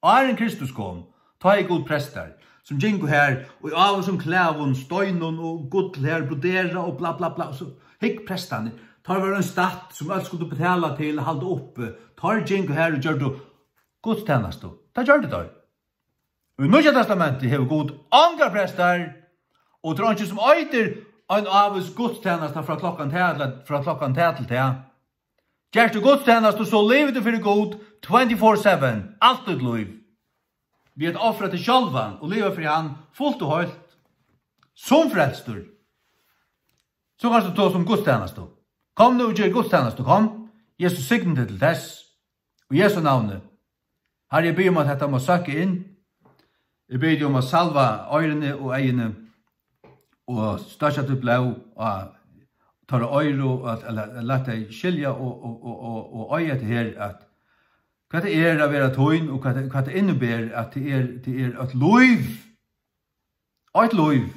áðrenn Kristus kom, tá ið Gud prestar, sum gingu har í ávísum klæðum, steinum og gull her, brodera og bla, bla, bla. Og so hygg prestarnir, teir vóru ein stætt, sum øll skuldu betala til at halda uppi. Teir gingu har og gjørdu gudstænastu. Tað gjørdu teir. Í Nýggja Testamenti hevur Gud ongar prestar, og tað er eingin, sum eitur ein ávís gudstænasta frá klokkan tað til, frá klokkan tað til tað. Gert tú gudstænastu, so livir tú fyri Gud twenty-four seven, alt títt lív. Við at ofra teg sjálvan og liva fyri hann fult og heilt, sum frelstur. So kanst tú tosa um gudstænastu. Kom nú og ger gudstænastu, kom. Jesus signi teg til tess. Í Jesu navni. Harri, eg biði um, at hetta má søkka inn. Eg biði teg um at salva oyruni og eyguni og stoyggja títt blóð á teirra oyru og at, at, at lata tey skilja og, og, og, og, og eiga hetta her, at hvat tað er at vera tín og hvat tað, hvat tað inniber, at tað er, tað er eitt lív. Eitt lív.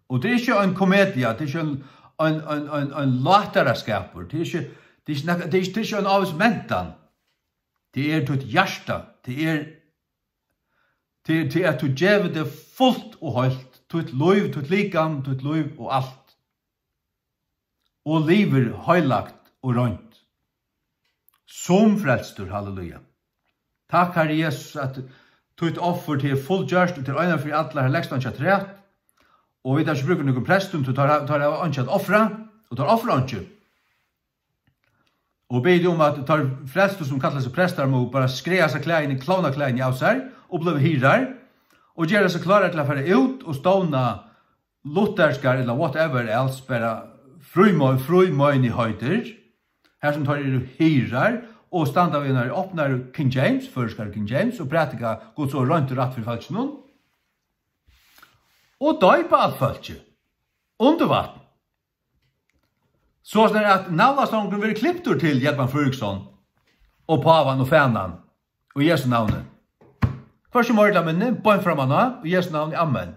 Og tað er ikki ein komedia, tað er ikki ein, ein, ein, ein, ein látaraskapur, tað er ikki, tað er ikki nakað, tað er ikki, tað er ikki ein ávís mentan. Tað er títt hjarta, tað er, tað er, tað er at tú gevur teg fult og heilt, títt lív, títt likam, títt lív og alt. Og livir heilagt og reint. sum frelstur, halleluja. Takk, Harri Jesus, at títt offur til er fullgjørt, og til eina fyri allar har legst einki afturat. Og vit hava ikki brúk fyri nøkrum prestum, tí teir, teir hava einki at ofra, og teir ofra einki. Og biði um, at teir frelstu, sum kalla seg prestar, má bara skræða seg klæðini, klovnaklæðini av sær, og blíva hirðar, og gera seg klárar til at fara út og stovna lutherskar ella whatever else, bara frímoi-, frímeinigheiter, har sum teir eru hirðar og standa við einari opnari King James, føroyskari King James, og prædika Guds orð reint og rætt fyri fólkinum, og doypa alt fólkið undir vatn. So at navlastongurin verður kliptur til Jógvan Fríðriksson og pávan og fanan og Jesu navni. Hvørki meira ella minni, beint framman á, í Jesu navni, amen.